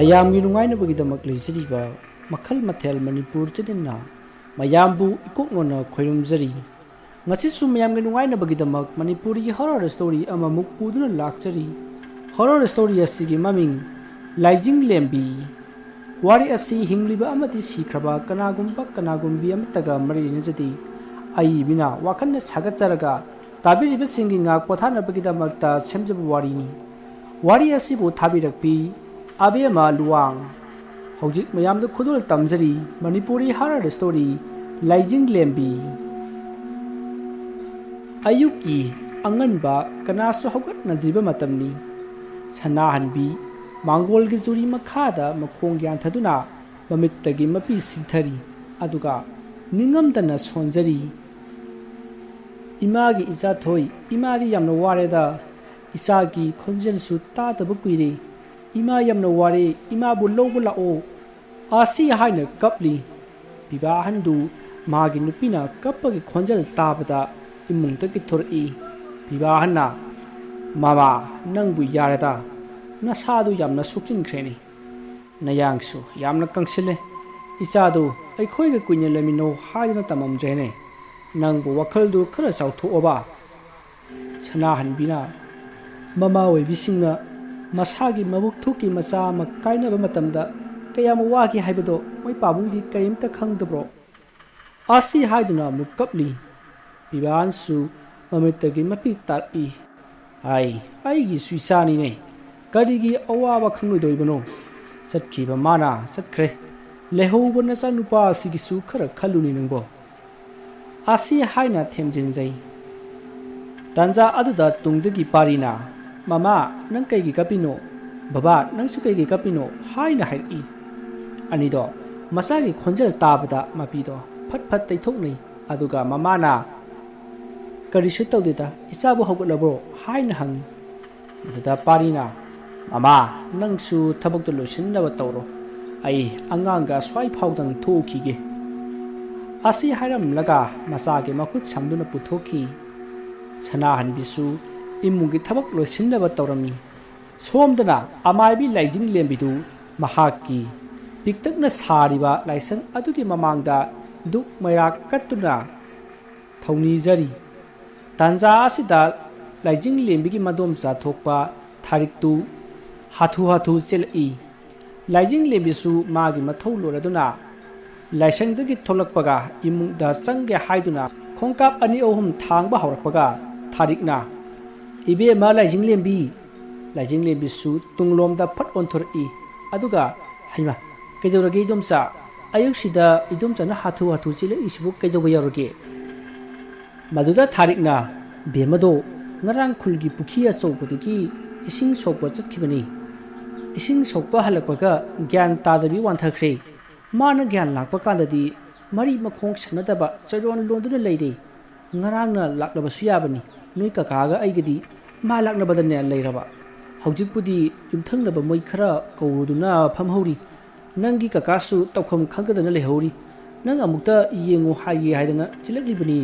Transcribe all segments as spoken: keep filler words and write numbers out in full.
ꯃꯌꯥꯝꯒꯤ ꯅꯨꯡꯉꯥꯏꯅꯕꯒꯤꯗꯃꯛ ꯂꯩꯖꯔꯤꯕ ꯃꯈꯜ ꯃꯊꯦꯜ ꯃꯅꯤꯄꯨꯔ ꯆꯦꯅꯦꯜꯅ ꯃꯌꯥꯝꯕꯨ ꯏꯀꯣꯛꯅꯅ ꯈꯣꯏꯔꯨꯝꯖꯔꯤ꯫ ꯉꯁꯤꯁꯨ ꯃꯌꯥꯝꯒꯤ ꯅꯨꯡꯉꯥꯏꯅꯕꯒꯤꯗꯃꯛ ꯃꯅꯤꯄꯨꯔꯤ ꯍꯣꯔꯔ ꯁ꯭ꯇꯣꯔꯤ ꯑꯃꯃꯨꯛ ꯄꯨꯗꯨꯅ ꯂꯥꯛꯆꯔꯤ꯫ ꯍꯣꯔꯔ ꯁ꯭ꯇꯣꯔꯤ ꯑꯁꯤꯒꯤ ꯃꯃꯤꯡ ꯂꯥꯏꯖꯤꯡ ꯂꯦꯝꯕꯤ꯫ ꯋꯥꯔꯤ ꯑꯁꯤ ꯍꯤꯡꯂꯤꯕ ꯑꯃꯗꯤ ꯁꯤꯈ꯭ꯔꯕ ꯀꯅꯥꯒꯨꯝꯕ ꯀꯅꯥꯒꯨꯝꯕꯤ ꯑꯃꯠꯇꯒ ꯃꯔꯤ ꯂꯩꯅꯖꯗꯦ꯫ ꯑꯏꯕꯤꯅ ꯋꯥꯈꯜꯅ ꯁꯥꯒꯠꯆꯔꯒ ꯇꯥꯕꯤꯔꯤꯕꯁꯤꯡꯒꯤ ꯉꯥꯛ ꯄꯣꯊꯥꯅꯕꯒꯤꯗꯃꯛꯇ ꯁꯦꯝꯖꯕ ꯋꯥꯔꯤꯅꯤ꯫ ꯋꯥꯔꯤ ꯑꯁꯤꯕꯨ ꯊꯥꯕꯤꯔꯛꯄꯤ ꯑꯕꯦꯝꯃ ꯂꯨꯋꯥꯡ꯫ ꯍꯧꯖꯤꯛ ꯃꯌꯥꯝꯗ ꯈꯨꯗꯣꯜ ꯇꯝꯖꯔꯤ ꯃꯅꯤꯄꯨꯔꯤ ꯍꯣꯔꯔ ꯁ꯭ꯇꯣꯔꯤ ꯂꯥꯏꯖꯤꯡ ꯂꯦꯝꯕꯤ꯫ ꯑꯌꯨꯛꯀꯤ ꯑꯉꯟꯕ ꯀꯅꯥꯁꯨ ꯍꯧꯒꯠꯅꯗ꯭ꯔꯤꯕ ꯃꯇꯝꯅꯤ꯫ ꯁꯅꯥꯍꯟꯕꯤ ꯃꯥꯡꯒꯣꯜꯒꯤ ꯆꯨꯔꯤ ꯃꯈꯥꯗ ꯃꯈꯣꯡ ꯌꯥꯟꯊꯗꯨꯅ ꯃꯃꯤꯠꯇꯒꯤ ꯃꯄꯤ ꯁꯤꯡꯊꯔꯤ꯫ ꯑꯗꯨꯒ ꯅꯤꯡꯉꯝꯗꯅ ꯁꯣꯟꯖꯔꯤ꯫ "ꯏꯃꯥꯒꯤ ꯏꯆꯥꯊꯣꯏ, ꯏꯃꯥꯗꯤ ꯌꯥꯝꯅ ꯋꯥꯔꯦꯗ꯫ ꯏꯆꯥꯒꯤ ꯈꯣꯟꯖꯦꯜꯁꯨ ꯇꯥꯗꯕ ꯀꯨꯏꯔꯦ꯫ ꯏꯃꯥ ꯌꯥꯝꯅ ꯋꯥꯔꯦ, ꯏꯃꯥꯕꯨ ꯂꯧꯕ ꯂꯥꯛꯑꯣ" ꯑꯁꯤ ꯍꯥꯏꯅ ꯀꯞꯂꯤ꯫ ꯄꯤꯕꯥ ꯑꯍꯟꯗꯨ ꯃꯥꯒꯤ ꯅꯨꯄꯤꯅ ꯀꯞꯄꯒꯤ ꯈꯣꯟꯖꯦꯜ ꯇꯥꯕꯗ ꯏꯃꯨꯡꯗꯒꯤ ꯊꯣꯔꯛꯏ꯫ ꯄꯤꯕꯥ ꯑꯍꯟꯅ, "ꯃꯃꯥ, ꯅꯪꯕꯨ ꯌꯥꯔꯦꯗ, ꯅꯁꯥꯗꯨ ꯌꯥꯝꯅ ꯁꯣꯛꯆꯤꯟꯈ꯭ꯔꯦꯅꯦ꯫ ꯅꯌꯥꯡꯁꯨ ꯌꯥꯝꯅ ꯀꯪꯁꯤꯜꯂꯦ꯫ ꯏꯆꯥꯗꯨ ꯑꯩꯈꯣꯏꯒ ꯀꯨꯏꯅ ꯂꯩꯃꯤꯟꯅꯧ ꯍꯥꯏꯗꯨꯅ ꯇꯝꯃꯝꯗ꯭ꯔꯦꯅꯦ꯫ ꯅꯪꯕꯨ ꯋꯥꯈꯜꯗꯨ ꯈꯔ ꯆꯥꯎꯊꯣꯛꯑꯣꯕ"꯫ ꯁꯅꯥꯍꯟꯕꯤꯅ, "ꯃꯃꯥ ꯑꯣꯏꯕꯤꯁꯤꯡꯅ ꯃꯁꯥꯒꯤ ꯃꯕꯨꯛ ꯊꯣꯛꯀꯤ ꯃꯆꯥ ꯑꯃ ꯀꯥꯏꯅꯕ ꯃꯇꯝꯗ ꯀꯌꯥꯝ ꯋꯥꯈꯤ ꯍꯥꯏꯕꯗꯣ ꯃꯣꯏ ꯄꯥꯕꯨꯡꯗꯤ ꯀꯔꯤꯝꯇ ꯈꯪꯗꯕ꯭ꯔꯣ?" ꯑꯁꯤ ꯍꯥꯏꯗꯨꯅ ꯑꯃꯨꯛ ꯀꯞꯂꯤ꯫ ꯄꯤꯕꯥ ꯑꯍꯟꯁꯨ ꯃꯃꯤꯠꯇꯒꯤ ꯃꯄꯤ ꯇꯥꯔꯛꯏ꯫ "ꯑꯩ, ꯑꯩꯒꯤꯁꯨ ꯏꯆꯥꯅꯤꯅꯦ꯫ ꯀꯔꯤꯒꯤ ꯑꯋꯥꯕ ꯈꯪꯂꯣꯏꯗꯧꯔꯤꯕꯅꯣ? ꯆꯠꯈꯤꯕ ꯃꯥꯅ ꯆꯠꯈ꯭ꯔꯦ꯫ ꯂꯩꯍꯧꯕ ꯅꯆꯥꯅꯨꯄꯥ ꯑꯁꯤꯒꯤꯁꯨ ꯈꯔ ꯈꯜꯂꯨꯅꯦ ꯅꯪꯕꯣ"꯫ ꯑꯁꯤ ꯍꯥꯏꯅ ꯊꯦꯝꯖꯤꯟꯖꯩ꯫ ꯇꯥꯟꯖꯥ ꯑꯗꯨꯗ ꯇꯨꯡꯗꯒꯤ ꯄꯥꯔꯤꯅ, "ꯃꯃꯥ, ꯅꯪ ꯀꯩꯒꯤ ꯀꯞꯄꯤꯅꯣ? ꯕꯕꯥ, ꯅꯪꯁꯨ ꯀꯩꯒꯤ ꯀꯞꯄꯤꯅꯣ?" ꯍꯥꯏꯅ ꯍꯥꯏꯔꯛꯏ꯫ ꯑꯅꯤꯗꯣ ꯃꯆꯥꯒꯤ ꯈꯣꯟꯖꯦꯜ ꯇꯥꯕꯗ ꯃꯄꯤꯗꯣ ꯐꯠ ꯐꯠ ꯇꯩꯊꯣꯛꯅꯩ꯫ ꯑꯗꯨꯒ ꯃꯃꯥꯅ, "ꯀꯔꯤꯁꯨ ꯇꯧꯗꯦꯗ, ꯏꯆꯥꯕꯨ ꯍꯧꯒꯠꯂꯕ꯭ꯔꯣ?" ꯍꯥꯏꯅ ꯍꯪꯉꯤ꯫ ꯃꯗꯨꯗ ꯄꯥꯔꯤꯅ, "ꯃꯃꯥ, ꯅꯪꯁꯨ ꯊꯕꯛꯇꯨ ꯂꯣꯏꯁꯤꯟꯅꯕ ꯇꯧꯔꯣ꯫ ꯑꯩ ꯑꯉꯥꯡꯒ ꯁ꯭ꯋꯥꯏ ꯐꯥꯎꯗꯪ ꯊꯣꯛꯎꯈꯤꯒꯦ"꯫ ꯑꯁꯤ ꯍꯥꯏꯔꯝꯂꯒ ꯃꯆꯥꯒꯤ ꯃꯈꯨꯠ ꯁꯝꯗꯨꯅ ꯄꯨꯊꯣꯛꯈꯤ꯫ ꯁꯅꯥꯍꯟꯕꯤꯁꯨ ꯏꯃꯨꯡꯒꯤ ꯊꯕꯛ ꯂꯣꯏꯁꯤꯟꯅꯕ ꯇꯧꯔꯝꯃꯤ꯫ ꯁꯣꯝꯗꯅ ꯑꯃꯥꯏꯕꯤ ꯂꯥꯏꯖꯤꯡ ꯂꯦꯝꯕꯤꯗꯨ ꯃꯍꯥꯛꯀꯤ ꯄꯤꯛꯇꯛꯅ ꯁꯥꯔꯤꯕ ꯂꯥꯏꯁꯪ ꯑꯗꯨꯒꯤ ꯃꯃꯥꯡꯗ ꯗꯨꯛ ꯃꯩꯔꯥ ꯀꯠꯇꯨꯅ ꯊꯧꯅꯤꯖꯔꯤ꯫ ꯇꯥꯟꯖꯥ ꯑꯁꯤꯗ ꯂꯥꯏꯖꯤꯡꯂꯦꯝꯕꯤꯒꯤ ꯃꯗꯣꯝꯆꯥ ꯊꯣꯛꯄ ꯊꯥꯔꯤꯛꯇꯨ ꯍꯥꯊꯨ ꯍꯥꯊꯨ ꯆꯦꯜꯂꯛꯏ꯫ ꯂꯥꯏꯖꯤꯡꯂꯦꯝꯕꯤꯁꯨ ꯃꯥꯒꯤ ꯃꯊꯧ ꯂꯣꯏꯔꯗꯨꯅ ꯂꯥꯏꯁꯪꯗꯒꯤ ꯊꯣꯛꯂꯛꯄꯒ ꯏꯃꯨꯡꯗ ꯆꯪꯒꯦ ꯍꯥꯏꯗꯨꯅ ꯈꯣꯡꯀꯥꯞ ꯑꯅꯤ ꯑꯍꯨꯝ ꯊꯥꯡꯕ ꯍꯧꯔꯛꯄꯒ ꯊꯥꯔꯤꯛꯅ, "ꯏꯕꯦꯝꯃ ꯂꯥꯏꯖꯤꯡꯂꯦꯝꯕꯤ!" ꯂꯥꯏꯖꯤꯡꯂꯦꯝꯕꯤꯁꯨ ꯇꯨꯡꯂꯣꯝꯗ ꯐꯠ ꯑꯣꯟꯊꯣꯔꯛꯏ꯫ ꯑꯗꯨꯒ, "ꯍꯩꯃꯥ, ꯀꯩꯗꯧꯔꯒꯦ ꯏꯗꯣꯝꯆꯥ? ꯑꯌꯨꯛꯁꯤꯗ ꯏꯗꯣꯝꯆꯥꯅ ꯍꯥꯊꯨ ꯍꯥꯊꯨ ꯆꯦꯜꯂꯛꯏꯁꯤꯕꯨ ꯀꯩꯗꯧꯕ ꯌꯥꯎꯔꯒꯦ?" ꯃꯗꯨꯗ ꯊꯥꯔꯤꯛꯅ, "ꯕꯦꯝꯃꯗꯣ ꯉꯔꯥꯡ ꯈꯨꯜꯒꯤ ꯄꯨꯈ꯭ꯔꯤ ꯑꯆꯧꯕꯗꯒꯤ ꯏꯁꯤꯡ ꯁꯣꯛꯄ ꯆꯠꯈꯤꯕꯅꯤ꯫ ꯏꯁꯤꯡ ꯁꯣꯛꯄ ꯍꯜꯂꯛꯄꯒ ꯒ꯭ꯌꯥꯟ ꯇꯥꯗꯕꯤ ꯋꯥꯟꯊꯈ꯭ꯔꯦ꯫ ꯃꯥꯅ ꯒ꯭ꯌꯥꯟ ꯂꯥꯛꯄ ꯀꯥꯟꯗꯗꯤ ꯃꯔꯤ ꯃꯈꯣꯡ ꯁꯝꯅꯗꯕ ꯆꯩꯔꯣꯟ ꯂꯣꯟꯗꯨꯅ ꯂꯩꯔꯦ꯫ ꯉꯔꯥꯡꯅ ꯂꯥꯛꯂꯕꯁꯨ ꯌꯥꯕꯅꯤ꯫ ꯅꯣꯏ ꯀꯀꯥꯒ ꯑꯩꯒꯗꯤ ꯃꯥ ꯂꯥꯛꯅꯕꯗꯅꯦ ꯂꯩꯔꯕ꯫ ꯍꯧꯖꯤꯛꯄꯨꯗꯤ ꯌꯨꯝꯊꯪꯅꯕ ꯃꯣꯏ ꯈꯔ ꯀꯧꯔꯨꯗꯨꯅ ꯐꯝꯍꯧꯔꯤ꯫ ꯅꯪꯒꯤ ꯀꯀꯥꯁꯨ ꯇꯧꯐꯝ ꯈꯪꯗꯗꯅ ꯂꯩꯍꯧꯔꯤ꯫ ꯅꯪ ꯑꯃꯨꯛꯇ ꯌꯦꯡꯉꯨ ꯍꯥꯏꯒꯦ ꯍꯥꯏꯗꯅ ꯆꯦꯜꯂꯛꯂꯤꯕꯅꯤ꯫"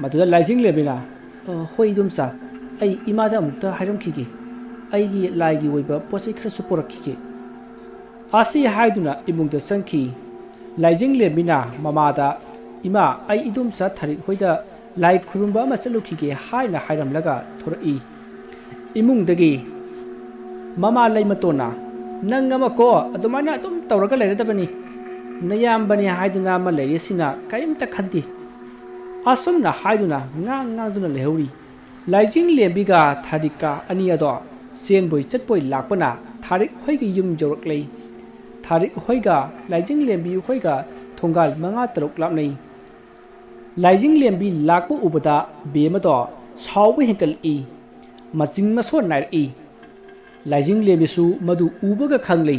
ꯃꯗꯨꯗ ꯂꯥꯏꯖꯤꯡꯂꯦꯝꯕꯤꯅ, "ꯑ, ꯍꯣꯏ ꯏꯗꯣꯝꯆꯥ, ꯑꯩ ꯏꯃꯥꯗ ꯑꯃꯨꯛꯇ ꯍꯥꯏꯔꯝꯈꯤꯒꯦ꯫ ꯑꯩꯒꯤ ꯂꯥꯏꯒꯤ ꯑꯣꯏꯕ ꯄꯣꯠ ꯆꯩ ꯈꯔꯁꯨ ꯄꯨꯔꯛꯈꯤꯒꯦ꯫" ꯑꯁꯤ ꯍꯥꯏꯗꯨꯅ ꯏꯃꯨꯡꯗ ꯆꯪꯈꯤ꯫ ꯂꯥꯏꯖꯤꯡꯂꯦꯝꯕꯤꯅ ꯃꯃꯥꯗ, "ꯏꯃꯥ, ꯑꯩ ꯏꯗꯣꯝꯆꯥ ꯊꯥꯔꯤꯛ ꯍꯣꯏꯗ ꯂꯥꯏ ꯈꯨꯔꯨꯝꯕ ꯑꯃ ꯆꯠꯂꯨꯈꯤꯒꯦ" ꯍꯥꯏꯅ ꯍꯥꯏꯔꯝꯂꯒ ꯊꯣꯔꯛꯏ꯫ ꯏꯃꯨꯡꯗꯒꯤ ꯃꯃꯥ ꯂꯩꯃꯇꯣꯟꯅ, "ꯅꯪ ꯑꯃꯀꯣ ꯑꯗꯨꯃꯥꯏꯅ ꯑꯗꯨꯝ ꯇꯧꯔꯒ ꯂꯩꯔꯗꯕꯅꯤ꯫ ꯅꯌꯥꯝꯕꯅꯤ ꯍꯥꯏꯗꯨꯅ ꯑꯃ ꯂꯩꯔꯤꯁꯤꯅ ꯀꯔꯤꯝꯇ ꯈꯟꯗꯦ꯫" ꯑꯁꯨꯝꯅ ꯍꯥꯏꯗꯨꯅ ꯉꯥꯡ ꯉꯥꯡꯗꯨꯅ ꯂꯩꯍꯧꯔꯤ꯫ ꯂꯥꯏꯖꯤꯡꯂꯦꯝꯕꯤꯒ ꯊꯥꯔꯤꯛꯀ ꯑꯅꯤ ꯑꯗꯣ ꯆꯦꯟꯕꯣꯏ ꯆꯠꯄꯣꯏ ꯂꯥꯛꯄꯅ ꯊꯥꯔꯤꯛ ꯍꯣꯏꯒꯤ ꯌꯨꯝ ꯌꯧꯔꯛꯂꯦ꯫ ꯊꯥꯔꯤꯛ ꯍꯣꯏꯒ ꯂꯥꯏꯖꯤꯡꯂꯦꯝꯕꯤ ꯍꯣꯏꯒ ꯊꯣꯡꯒꯥꯜ ꯃꯉꯥ ꯇꯔꯨꯛ ꯂꯥꯞꯅꯩ꯫ ꯂꯥꯏꯖꯤꯡꯂꯦꯝꯕꯤ ꯂꯥꯛꯄ ꯎꯕꯗ ꯕꯦꯝꯃꯗꯣ ꯁꯥꯎꯕ ꯍꯦꯟꯒꯠꯂꯛꯏ꯫ ꯃꯆꯤꯡ ꯃꯁꯣꯟ ꯅꯥꯏꯔꯛꯏ꯫ ꯂꯥꯏꯖꯤꯡꯂꯦꯝꯕꯤꯁꯨ ꯃꯗꯨ ꯎꯕꯒ ꯈꯪꯂꯦ,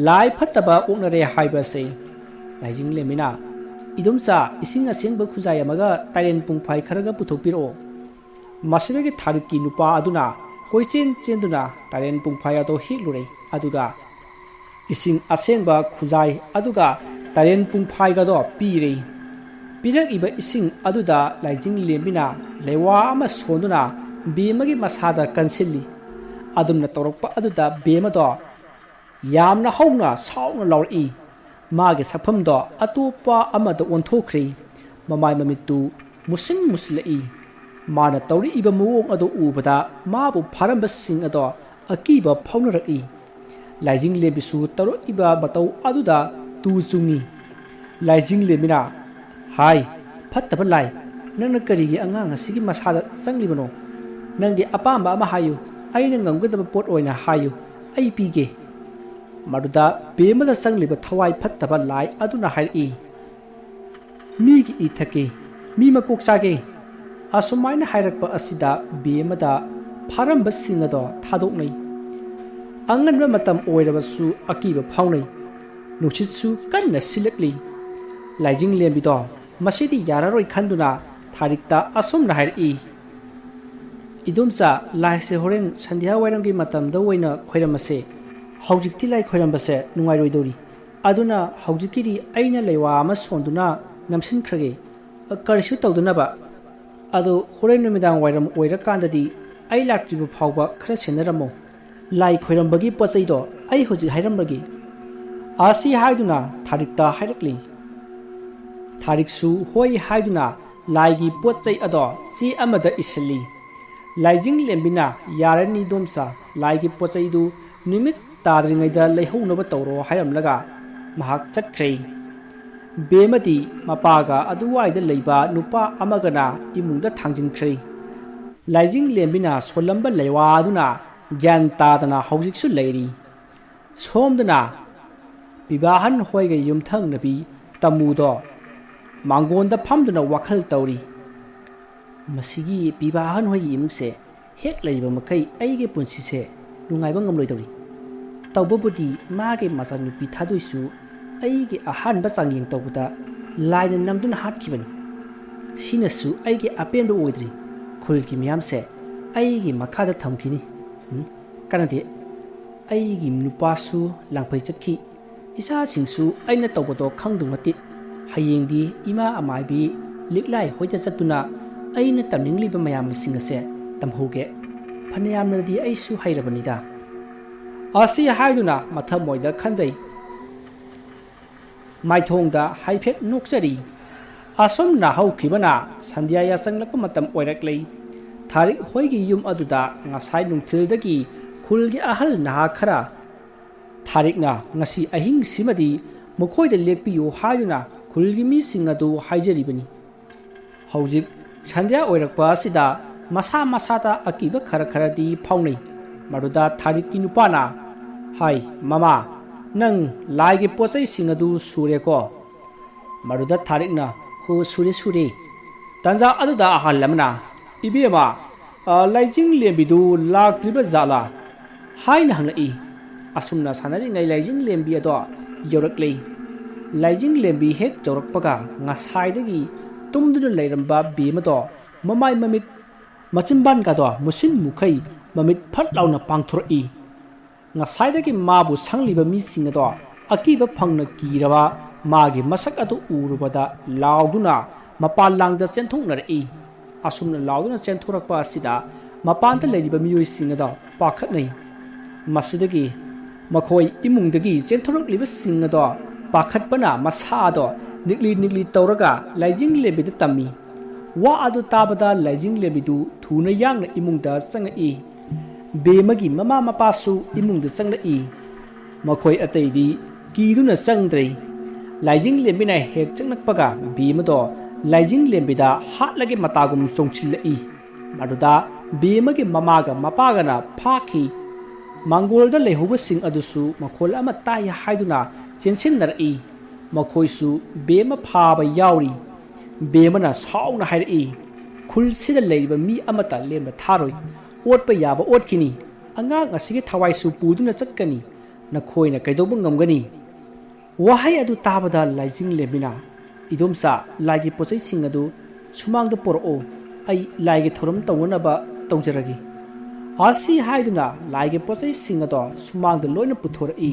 ꯂꯥꯏ ꯐꯠꯇꯕ ꯑꯣꯛꯅꯔꯦ ꯍꯥꯏꯕꯁꯦ꯫ ꯂꯥꯏꯖꯤꯡꯂꯦꯝꯕꯤꯅ, "ꯏꯗꯣꯝꯆꯥ, ꯏꯁꯤꯡ ꯑꯁꯦꯡꯕ ꯈꯨꯖꯥꯏ ꯑꯃꯒ ꯇꯥꯏꯔꯦꯟ ꯄꯨꯡꯐꯥꯏ ꯈꯔꯒ ꯄꯨꯊꯣꯛꯄꯤꯔꯛꯑꯣ꯫" ꯃꯁꯤꯗꯒꯤ ꯊꯥꯔꯤꯛꯀꯤ ꯅꯨꯄꯥ ꯑꯗꯨꯅ ꯀꯣꯏꯆꯦꯟ ꯆꯦꯟꯗꯨꯅ ꯇꯥꯏꯔꯦꯟ ꯄꯨꯡꯐꯥꯏ ꯑꯗꯨ ꯍꯦꯛꯂꯨꯔꯦ, ꯑꯗꯨꯒ ꯏꯁꯤꯡ ꯑꯁꯦꯡꯕ ꯈꯨꯖꯥꯏ ꯑꯗꯨꯒ ꯇꯥꯏꯔꯦꯟ ꯄꯨꯡꯐꯥꯏꯒꯗꯣ ꯄꯤꯔꯦ꯫ ꯄꯤꯔꯛꯏꯕ ꯏꯁꯤꯡ ꯑꯗꯨꯗ ꯂꯥꯏꯖꯤꯡꯂꯦꯝꯕꯤꯅ ꯂꯩꯋꯥ ꯑꯃ ꯁꯣꯟꯗꯨꯅ ꯕꯦꯝꯃꯒꯤ ꯃꯁꯥꯗ ꯀꯟꯁꯤꯜꯂꯤ꯫ ꯑꯗꯨꯝꯅ ꯇꯧꯔꯛꯄ ꯑꯗꯨꯗ ꯕꯦꯝꯃꯗꯣ ꯌꯥꯝꯅ ꯍꯧꯅ ꯁꯥꯎꯅ ꯂꯥꯎꯔꯛꯏ꯫ ꯃꯥꯒꯤ ꯁꯛꯐꯝꯗꯣ ꯑꯇꯣꯞꯄ ꯑꯃꯗ ꯑꯣꯟꯊꯣꯛꯈ꯭ꯔꯦ꯫ ꯃꯃꯥꯏ ꯃꯃꯤꯠꯇꯨ ꯃꯨꯁꯤꯟ ꯃꯨꯁꯤꯜꯂꯛꯏ꯫ ꯃꯥꯅ ꯇꯧꯔꯛꯏꯕ ꯃꯑꯣꯡ ꯑꯗꯨ ꯎꯕꯗ ꯃꯥꯕꯨ ꯐꯥꯔꯝꯕꯁꯤꯡ ꯑꯗꯣ ꯑꯀꯤꯕ ꯐꯥꯎꯅꯔꯛꯏ꯫ ꯂꯥꯏꯖꯤꯡꯂꯦꯝꯕꯤꯁꯨ ꯇꯧꯔꯛꯏꯕ ꯃꯇꯧ ꯑꯗꯨꯗ ꯇꯨ ꯆꯨꯡꯏ꯫ ꯂꯥꯏꯖꯤꯡꯂꯦꯝꯕꯤꯅ, "ꯍꯥꯏ, ꯐꯠꯇꯕ ꯂꯥꯏ, ꯅꯪꯅ ꯀꯔꯤꯒꯤ ꯑꯉꯥꯡ ꯑꯁꯤꯒꯤ ꯃꯁꯥꯗ ꯆꯪꯂꯤꯕꯅꯣ? ꯅꯪꯒꯤ ꯑꯄꯥꯝꯕ ꯑꯃ ꯍꯥꯏꯌꯨ, ꯑꯩꯅ ꯉꯝꯒꯗꯕ ꯄꯣꯠ ꯑꯣꯏꯅ ꯍꯥꯏꯌꯨ, ꯑꯩ ꯄꯤꯒꯦ꯫" ꯃꯗꯨꯗ ꯕꯦꯝꯃꯗ ꯆꯪꯂꯤꯕ ꯊꯋꯥꯏ ꯐꯠꯇꯕ ꯂꯥꯏ ꯑꯗꯨꯅ ꯍꯥꯏꯔꯛꯏ, "ꯃꯤꯒꯤ ꯏ ꯊꯛꯀꯦ, ꯃꯤ ꯃꯀꯣꯛ ꯆꯥꯒꯦ꯫" ꯑꯁꯨꯃꯥꯏꯅ ꯍꯥꯏꯔꯛꯄ ꯑꯁꯤꯗ ꯕꯦꯝꯃꯗ ꯐꯥꯔꯝꯕꯁꯤꯡ ꯑꯗꯣ ꯊꯥꯗꯣꯛꯅꯩ꯫ ꯑꯉꯟꯕ ꯃꯇꯝ ꯑꯣꯏꯔꯕꯁꯨ ꯑꯀꯤꯕ ꯐꯥꯎꯅꯩ꯫ ꯅꯨꯡꯁꯤꯠꯁꯨ ꯀꯟꯅ ꯁꯤꯜꯂꯛꯂꯤ꯫ ꯂꯥꯏꯖꯤꯡꯂꯦꯝꯕꯤꯗꯣ ꯃꯁꯤꯗꯤ ꯌꯥꯔꯔꯣꯏ ꯈꯟꯗꯨꯅ ꯊꯥꯔꯤꯛꯇ ꯑꯁꯨꯝꯅ ꯍꯥꯏꯔꯛꯏ, "ꯏꯗꯣꯝꯆꯥ, ꯂꯥꯏꯁꯦ ꯍꯣꯔꯦꯟ ꯁꯟꯙ꯭ꯌꯥ ꯋꯥꯏꯔꯝꯒꯤ ꯃꯇꯝꯗ ꯑꯣꯏꯅ ꯈꯣꯏꯔꯝꯃꯁꯦ꯫ ꯍꯧꯖꯤꯛꯇꯤ ꯂꯥꯏ ꯈꯣꯏꯔꯝꯕꯁꯦ ꯅꯨꯡꯉꯥꯏꯔꯣꯏꯗꯧꯔꯤ꯫ ꯑꯗꯨꯅ ꯍꯧꯖꯤꯛꯀꯤꯗꯤ ꯑꯩꯅ ꯂꯩꯋꯥ ꯑꯃ ꯁꯣꯟꯗꯨꯅ ꯅꯝꯁꯤꯟꯈ꯭ꯔꯒꯦ, ꯀꯔꯤꯁꯨ ꯇꯧꯗꯅꯕ꯫ ꯑꯗꯣ ꯍꯣꯔꯦꯟ ꯅꯨꯃꯤꯗꯥꯡ ꯋꯥꯏꯔꯝ ꯑꯣꯏꯔꯀꯥꯟꯗꯗꯤ ꯑꯩ ꯂꯥꯛꯇ꯭ꯔꯤꯕ ꯐꯥꯎꯕ ꯈꯔ ꯁꯦꯟꯅꯔꯝꯃꯣ꯫ ꯂꯥꯏ ꯈꯣꯏꯔꯝꯕꯒꯤ ꯄꯣꯠ ꯆꯩꯗꯣ ꯑꯩ ꯍꯧꯖꯤꯛ ꯍꯥꯏꯔꯝꯕꯒꯤ꯫" ꯑꯁꯤ ꯍꯥꯏꯗꯨꯅ ꯊꯥꯔꯤꯛꯇ ꯍꯥꯏꯔꯛꯂꯤ꯫ ꯊꯥꯔꯤꯛꯁꯨ ꯍꯣꯏ ꯍꯥꯏꯗꯨꯅ ꯂꯥꯏꯒꯤ ꯄꯣꯠ ꯆꯩ ꯑꯗꯣ ꯆꯦ ꯑꯃꯗ ꯏꯁꯤꯜꯂꯤ꯫ ꯂꯥꯏꯖꯤꯡ ꯂꯦꯝꯕꯤꯅ, "ꯌꯥꯔꯅꯤ ꯏꯗꯣꯝꯆꯥ, ꯂꯥꯏꯒꯤ ꯄꯣꯠ ꯆꯩꯗꯨ ꯅꯨꯃꯤꯠ ꯇꯥꯗ꯭ꯔꯤꯉꯩꯗ ꯂꯩꯍꯧꯅꯕ ꯇꯧꯔꯣ" ꯍꯥꯏꯔꯝꯂꯒ ꯃꯍꯥꯛ ꯆꯠꯈ꯭ꯔꯦ꯫ ꯕꯦꯝꯃꯗꯤ ꯃꯄꯥꯒ ꯑꯗꯨꯋꯥꯏꯗ ꯂꯩꯕ ꯅꯨꯄꯥ ꯑꯃꯒꯅ ꯏꯃꯨꯡꯗ ꯊꯥꯡꯖꯤꯟꯈ꯭ꯔꯦ꯫ ꯂꯥꯏꯖꯤꯡ ꯂꯦꯝꯕꯤꯅ ꯁꯣꯜꯂꯝꯕ ꯂꯩꯋꯥ ꯑꯗꯨꯅ ꯒ꯭ꯌꯥꯟ ꯇꯥꯗꯅ ꯍꯧꯖꯤꯛꯁꯨ ꯂꯩꯔꯤ꯫ ꯁꯣꯝꯗꯅ ꯄꯤꯕꯥꯍꯟ ꯍꯣꯏꯒꯤ ꯌꯨꯝꯊꯪꯅꯕꯤ ꯇꯃꯨꯗꯣ ꯃꯥꯡꯒꯣꯟꯗ ꯐꯝꯗꯨꯅ ꯋꯥꯈꯜ ꯇꯧꯔꯤ꯫ "ꯃꯁꯤꯒꯤ ꯄꯤꯕꯥꯍꯟ ꯍꯣꯏꯒꯤ ꯏꯃꯨꯡꯁꯦ ꯍꯦꯛ ꯂꯩꯔꯤꯕ ꯃꯈꯩ ꯑꯩꯒꯤ ꯄꯨꯟꯁꯤꯁꯦ ꯅꯨꯡꯉꯥꯏꯕ ꯉꯝꯂꯣꯏꯗꯧꯔꯤ꯫ ꯇꯧꯕꯕꯨꯗꯤ ꯃꯥꯒꯤ ꯃꯆꯥꯅꯨꯄꯤ ꯊꯥꯗꯣꯏꯁꯨ ꯑꯩꯒꯤ ꯑꯍꯥꯟꯕ ꯆꯥꯡꯌꯦꯡ ꯇꯧꯕꯗ ꯂꯥꯏꯅ ꯅꯝꯗꯨꯅ ꯍꯥꯠꯈꯤꯕꯅꯤ꯫ ꯁꯤꯅꯁꯨ ꯑꯩꯒꯤ ꯑꯄꯦꯟꯕ ꯑꯣꯏꯗ꯭ꯔꯤ꯫ ꯈꯨꯜꯒꯤ ꯃꯤꯌꯥꯝꯁꯦ ꯑꯩꯒꯤ ꯃꯈꯥꯗ ꯊꯝꯈꯤꯅꯤ꯫ ꯎꯝ, ꯀꯥꯟꯅꯗꯦ꯫ ꯑꯩꯒꯤ ꯅꯨꯄꯥꯁꯨ ꯂꯥꯡꯐꯩ ꯆꯠꯈꯤ꯫ ꯏꯆꯥꯁꯤꯡꯁꯨ ꯑꯩꯅ ꯇꯧꯕꯗꯣ ꯈꯪꯗꯧ ꯅꯠꯇꯦ꯫ ꯍꯌꯦꯡꯗꯤ ꯏꯃꯥ ꯑꯃꯥꯏꯕꯤ ꯂꯤꯛꯂꯥꯏ ꯍꯣꯏꯗ ꯆꯠꯇꯨꯅ ꯑꯩꯅ ꯇꯝꯅꯤꯡꯂꯤꯕ ꯃꯌꯥꯝꯁꯤꯡ ꯑꯁꯦ ꯇꯝꯍꯧꯒꯦ꯫ ꯐꯅꯌꯥꯝꯅꯗꯤ ꯑꯩꯁꯨ ꯍꯩꯔꯕꯅꯤꯗ꯫" ꯑꯁꯤ ꯍꯥꯏꯗꯨꯅ ꯃꯊꯃꯣꯏꯗ ꯈꯟꯖꯩ꯫ ꯃꯥꯏꯊꯣꯡꯗ ꯍꯥꯏꯐꯦꯠ ꯅꯣꯛꯆꯔꯤ꯫ ꯑꯁꯨꯝꯅ ꯍꯧꯈꯤꯕꯅ ꯁꯟꯙ꯭ꯌꯥ ꯌꯥꯆꯪꯂꯛꯄ ꯃꯇꯝ ꯑꯣꯏꯔꯛꯂꯦ꯫ ꯊꯥꯔꯤꯛ ꯍꯣꯏꯒꯤ ꯌꯨꯝ ꯑꯗꯨꯗ ꯉꯁꯥꯏ ꯅꯨꯡꯊꯤꯜꯗꯒꯤ ꯈꯨꯜꯒꯤ ꯑꯍꯜ ꯅꯍꯥ ꯈꯔ ꯊꯥꯔꯤꯛꯅ ꯉꯁꯤ ꯑꯍꯤꯡꯁꯤꯃꯗꯤ ꯃꯈꯣꯏꯗ ꯂꯦꯛꯄꯤꯌꯨ ꯍꯥꯏꯗꯨꯅ ꯈꯨꯜꯒꯤ ꯃꯤꯁꯤꯡ ꯑꯗꯨ ꯍꯥꯏꯖꯔꯤꯕꯅꯤ꯫ ꯍꯧꯖꯤꯛ ꯁꯟꯙ꯭ꯌꯥ ꯑꯣꯏꯔꯛꯄ ꯑꯁꯤꯗ ꯃꯁꯥ ꯃꯁꯥꯗ ꯑꯀꯤꯕ ꯈꯔ ꯈꯔꯗꯤ ꯐꯥꯎꯅꯩ꯫ ꯃꯗꯨꯗ ꯊꯥꯔꯤꯛꯀꯤ ꯅꯨꯄꯥꯅ ꯍꯥꯏ, "ꯃꯃꯥ, ꯅꯪ ꯂꯥꯏꯒꯤ ꯄꯣꯠ ꯆꯩꯁꯤꯡ ꯑꯗꯨ ꯁꯨꯔꯦꯀꯣ?" ꯃꯗꯨꯗ ꯊꯥꯔꯤꯛꯅ, "ꯍꯣ, ꯁꯨꯔꯦ, ꯁꯨꯔꯦ꯫" ꯇꯟꯖꯥ ꯑꯗꯨꯗ ꯑꯍꯜ ꯑꯃꯅ, "ꯏꯕꯦꯝꯃ, ꯑ, ꯂꯥꯏꯖꯤꯡ ꯂꯦꯝꯕꯤꯗꯨ ꯂꯥꯛꯇ꯭ꯔꯤꯕ ꯖꯥꯠꯂꯥ?" ꯍꯥꯏꯅ ꯍꯪꯂꯛꯏ꯫ ꯑꯁꯨꯝꯅ ꯁꯥꯟꯅꯔꯤꯉꯩ ꯂꯥꯏꯖꯤꯡ ꯂꯦꯝꯕꯤ ꯑꯗꯣ ꯌꯧꯔꯛꯂꯦ꯫ ꯂꯥꯏꯖꯤꯡ ꯂꯦꯝꯕꯤ ꯍꯦꯛ ꯌꯧꯔꯛꯄꯒ ꯉꯁꯥꯏꯗꯒꯤ ꯇꯨꯝꯗꯨꯅ ꯂꯩꯔꯝꯕ ꯕꯦꯝ ꯑꯗꯣ ꯃꯃꯥꯏ ꯃꯃꯤꯠ ꯃꯆꯤꯟꯕꯥꯟꯒꯗꯣ ꯃꯨꯁꯤꯟ ꯃꯨꯈꯩ ꯃꯃꯤꯠ ꯐꯠ ꯂꯥꯎꯅ ꯄꯥꯡꯊꯣꯔꯛꯏ꯫ ꯉꯁꯥꯏꯗꯒꯤ ꯃꯥꯕꯨ ꯁꯪꯂꯤꯕ ꯃꯤꯁꯤꯡ ꯑꯗꯣ ꯑꯀꯤꯕ ꯐꯪꯅ ꯀꯤꯔꯕ ꯃꯥꯒꯤ ꯃꯁꯛ ꯑꯗꯨ ꯎꯔꯨꯕꯗ ꯂꯥꯎꯗꯨꯅ ꯃꯄꯥꯟ ꯂꯥꯡꯗ ꯆꯦꯟꯊꯣꯛꯅꯔꯛꯏ꯫ ꯑꯁꯨꯝꯅ ꯂꯥꯎꯗꯨꯅ ꯆꯦꯟꯊꯣꯔꯛꯄ ꯑꯁꯤꯗ ꯃꯄꯥꯟꯗ ꯂꯩꯔꯤꯕ ꯃꯤꯑꯣꯏꯁꯤꯡ ꯑꯗꯣ ꯄꯥꯈꯠꯅꯩ꯫ ꯃꯁꯤꯗꯒꯤ ꯃꯈꯣꯏ ꯏꯃꯨꯡꯗꯒꯤ ꯆꯦꯟꯊꯣꯔꯛꯂꯤꯕꯁꯤꯡ ꯑꯗꯣ ꯄꯥꯈꯠꯄꯅ ꯃꯁꯥ ꯑꯗꯣ ꯅꯤꯛꯂꯤ ꯅꯤꯛꯂꯤ ꯇꯧꯔꯒ ꯂꯥꯏꯖꯤꯡ ꯂꯦꯝꯕꯤꯗ ꯇꯝꯃꯤ꯫ ꯋꯥ ꯑꯗꯨ ꯇꯥꯕꯗ ꯂꯥꯏꯖꯤꯡ ꯂꯦꯝꯕꯤꯗꯨ ꯊꯨꯅ ꯌꯥꯡꯅ ꯏꯃꯨꯡꯗ ꯆꯪꯉꯛꯏ꯫ ꯕꯦꯝꯃꯒꯤ ꯃꯃꯥ ꯃꯄꯥꯁꯨ ꯏꯃꯨꯡꯗ ꯆꯪꯂꯛꯏ꯫ ꯃꯈꯣꯏ ꯑꯇꯩꯗꯤ ꯀꯤꯗꯨꯅ ꯆꯪꯗ꯭ꯔꯦ꯫ ꯂꯥꯏꯖꯤꯡ ꯂꯦꯝꯕꯤꯅ ꯍꯦꯛ ꯆꯪꯂꯛꯄꯒ ꯕꯦꯝꯃꯗꯣ ꯂꯥꯏꯖꯤꯡ ꯂꯦꯝꯕꯤꯗ ꯍꯥꯠꯂꯒꯦ ꯃꯇꯥꯒꯨꯝ ꯆꯣꯡꯁꯤꯜꯂꯛꯏ꯫ ꯃꯗꯨꯗ ꯕꯦꯝꯃꯒꯤ ꯃꯃꯥꯒ ꯃꯄꯥꯒꯅ ꯐꯥꯈꯤ꯫ ꯃꯥꯡꯒꯣꯜꯗ ꯂꯩꯍꯧꯕꯁꯤꯡ ꯑꯗꯨꯁꯨ ꯃꯈꯣꯜ ꯑꯃ ꯇꯥꯏ ꯍꯥꯏꯗꯨꯅ ꯆꯦꯟꯁꯤꯟꯅꯔꯛꯏ꯫ ꯃꯈꯣꯏꯁꯨ ꯕꯦꯝꯃ ꯐꯥꯕ ꯌꯥꯎꯔꯤ꯫ ꯕꯦꯝꯃꯅ ꯁꯥꯎꯅ ꯍꯥꯏꯔꯛꯏ, "ꯈꯨꯜꯁꯤꯗ ꯂꯩꯔꯤꯕ ꯃꯤ ꯑꯃꯠꯇ ꯂꯦꯝꯅ ꯊꯥꯔꯣꯏ꯫ ꯑꯣꯠꯄ ꯌꯥꯕ ꯑꯣꯠꯈꯤꯅꯤ꯫ ꯑꯉꯥꯡ ꯑꯁꯤꯒꯤ ꯊꯋꯥꯏꯁꯨ ꯄꯨꯗꯨꯅ ꯆꯠꯀꯅꯤ꯫ ꯅꯈꯣꯏꯅ ꯀꯩꯗꯧꯕ ꯉꯝꯒꯅꯤ?" ꯋꯥꯍꯩ ꯑꯗꯨ ꯇꯥꯕꯗ ꯂꯥꯏꯖꯤꯡ ꯂꯦꯝꯕꯤꯅ, "ꯏꯗꯣꯝꯆꯥ, ꯂꯥꯏꯒꯤ ꯄꯣꯠꯆꯩꯁꯤꯡ ꯑꯗꯨ ꯁꯨꯃꯥꯡꯗ ꯄꯨꯔꯛꯑꯣ꯫ ꯑꯩ ꯂꯥꯏꯒꯤ ꯊꯧꯔꯝ ꯇꯧꯅꯅꯕ ꯇꯧꯖꯔꯒꯦ꯫" ꯑꯁꯤ ꯍꯥꯏꯗꯨꯅ ꯂꯥꯏꯒꯤ ꯄꯣꯠꯆꯩꯁꯤꯡ ꯑꯗꯣ ꯁꯨꯃꯥꯡꯗ ꯂꯣꯏꯅ ꯄꯨꯊꯣꯔꯛꯏ꯫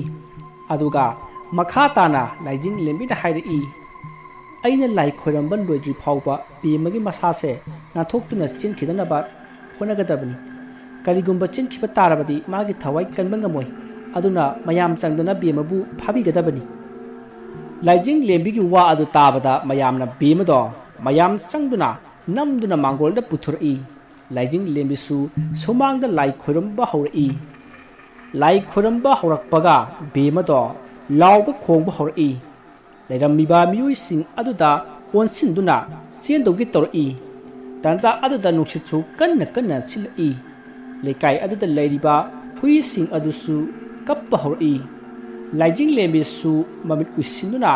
ꯑꯗꯨꯒ ꯃꯈꯥ ꯇꯥꯅ ꯂꯥꯏꯖꯤꯡ ꯂꯦꯝꯕꯤꯅ ꯍꯥꯏꯔꯛꯏ, "ꯑꯩꯅ ꯂꯥꯏ ꯈꯣꯏꯔꯝꯕ ꯂꯣꯏꯗ꯭ꯔꯤ ꯐꯥꯎꯕ ꯕꯦꯝꯃꯒꯤ ꯃꯁꯥꯁꯦ ꯅꯥꯟꯊꯣꯛꯇꯨꯅ ꯆꯦꯟꯈꯤꯗꯅꯕ ꯍꯣꯠꯅꯒꯗꯕꯅꯤ꯫ ꯀꯔꯤꯒꯨꯝꯕ ꯆꯦꯟꯈꯤꯕ ꯇꯥꯔꯕꯗꯤ ꯃꯥꯒꯤ ꯊꯋꯥꯏ ꯀꯟꯕ ꯉꯝꯃꯣꯏ꯫ ꯑꯗꯨꯅ ꯃꯌꯥꯝ ꯆꯪꯗꯅ ꯕꯦꯝꯃꯕꯨ ꯐꯥꯕꯤꯒꯗꯕꯅꯤ꯫ ꯂꯥꯏꯖꯤꯡ ꯂꯦꯝꯕꯤꯒꯤ ꯋꯥ ꯑꯗꯨ ꯇꯥꯕꯗ ꯃꯌꯥꯝꯅ ꯕꯦꯝꯃꯗꯣ ꯃꯌꯥꯝ ꯆꯪꯗꯨꯅ ꯅꯝꯗꯨꯅ ꯃꯥꯡꯒꯣꯜꯗ ꯄꯨꯊꯣꯔꯛꯏ꯫ ꯂꯥꯏꯖꯤꯡ ꯂꯦꯝꯕꯤꯁꯨ ꯁꯨꯃꯥꯡꯗ ꯂꯥꯏ ꯈꯣꯏꯔꯝꯕ ꯍꯧꯔꯛꯏ꯫ ꯂꯥꯏ ꯈꯣꯏꯔꯝꯕ ꯍꯧꯔꯛꯄꯒ ꯕꯦꯝꯃꯗꯣ ꯂꯥꯎꯕ ꯈꯣꯡꯕ ꯍꯧꯔꯛꯏ꯫ ꯂꯩꯔꯝꯃꯤꯕ ꯃꯤꯑꯣꯏꯁꯤꯡ ꯑꯗꯨꯗ ꯑꯣꯟꯁꯤꯟꯗꯨꯅ ꯆꯦꯟꯗꯧꯒꯤ ꯇꯧꯔꯛꯏ꯫ ꯇꯥꯟꯖꯥ ꯑꯗꯨꯗ ꯅꯨꯡꯁꯤꯠꯁꯨ ꯀꯟꯅ ꯀꯟꯅ ꯁꯤꯠꯂꯛꯏ꯫ ꯂꯩꯀꯥꯏ ꯑꯗꯨꯗ ꯂꯩꯔꯤꯕ ꯍꯨꯏꯁꯤꯡ ꯑꯗꯨꯁꯨ ꯀꯞꯄ ꯍꯧꯔꯛꯏ꯫ ꯂꯥꯏꯖꯤꯡ ꯂꯦꯝꯕꯤꯁꯨ ꯃꯃꯤꯠ ꯎꯏꯁꯤꯟꯗꯨꯅ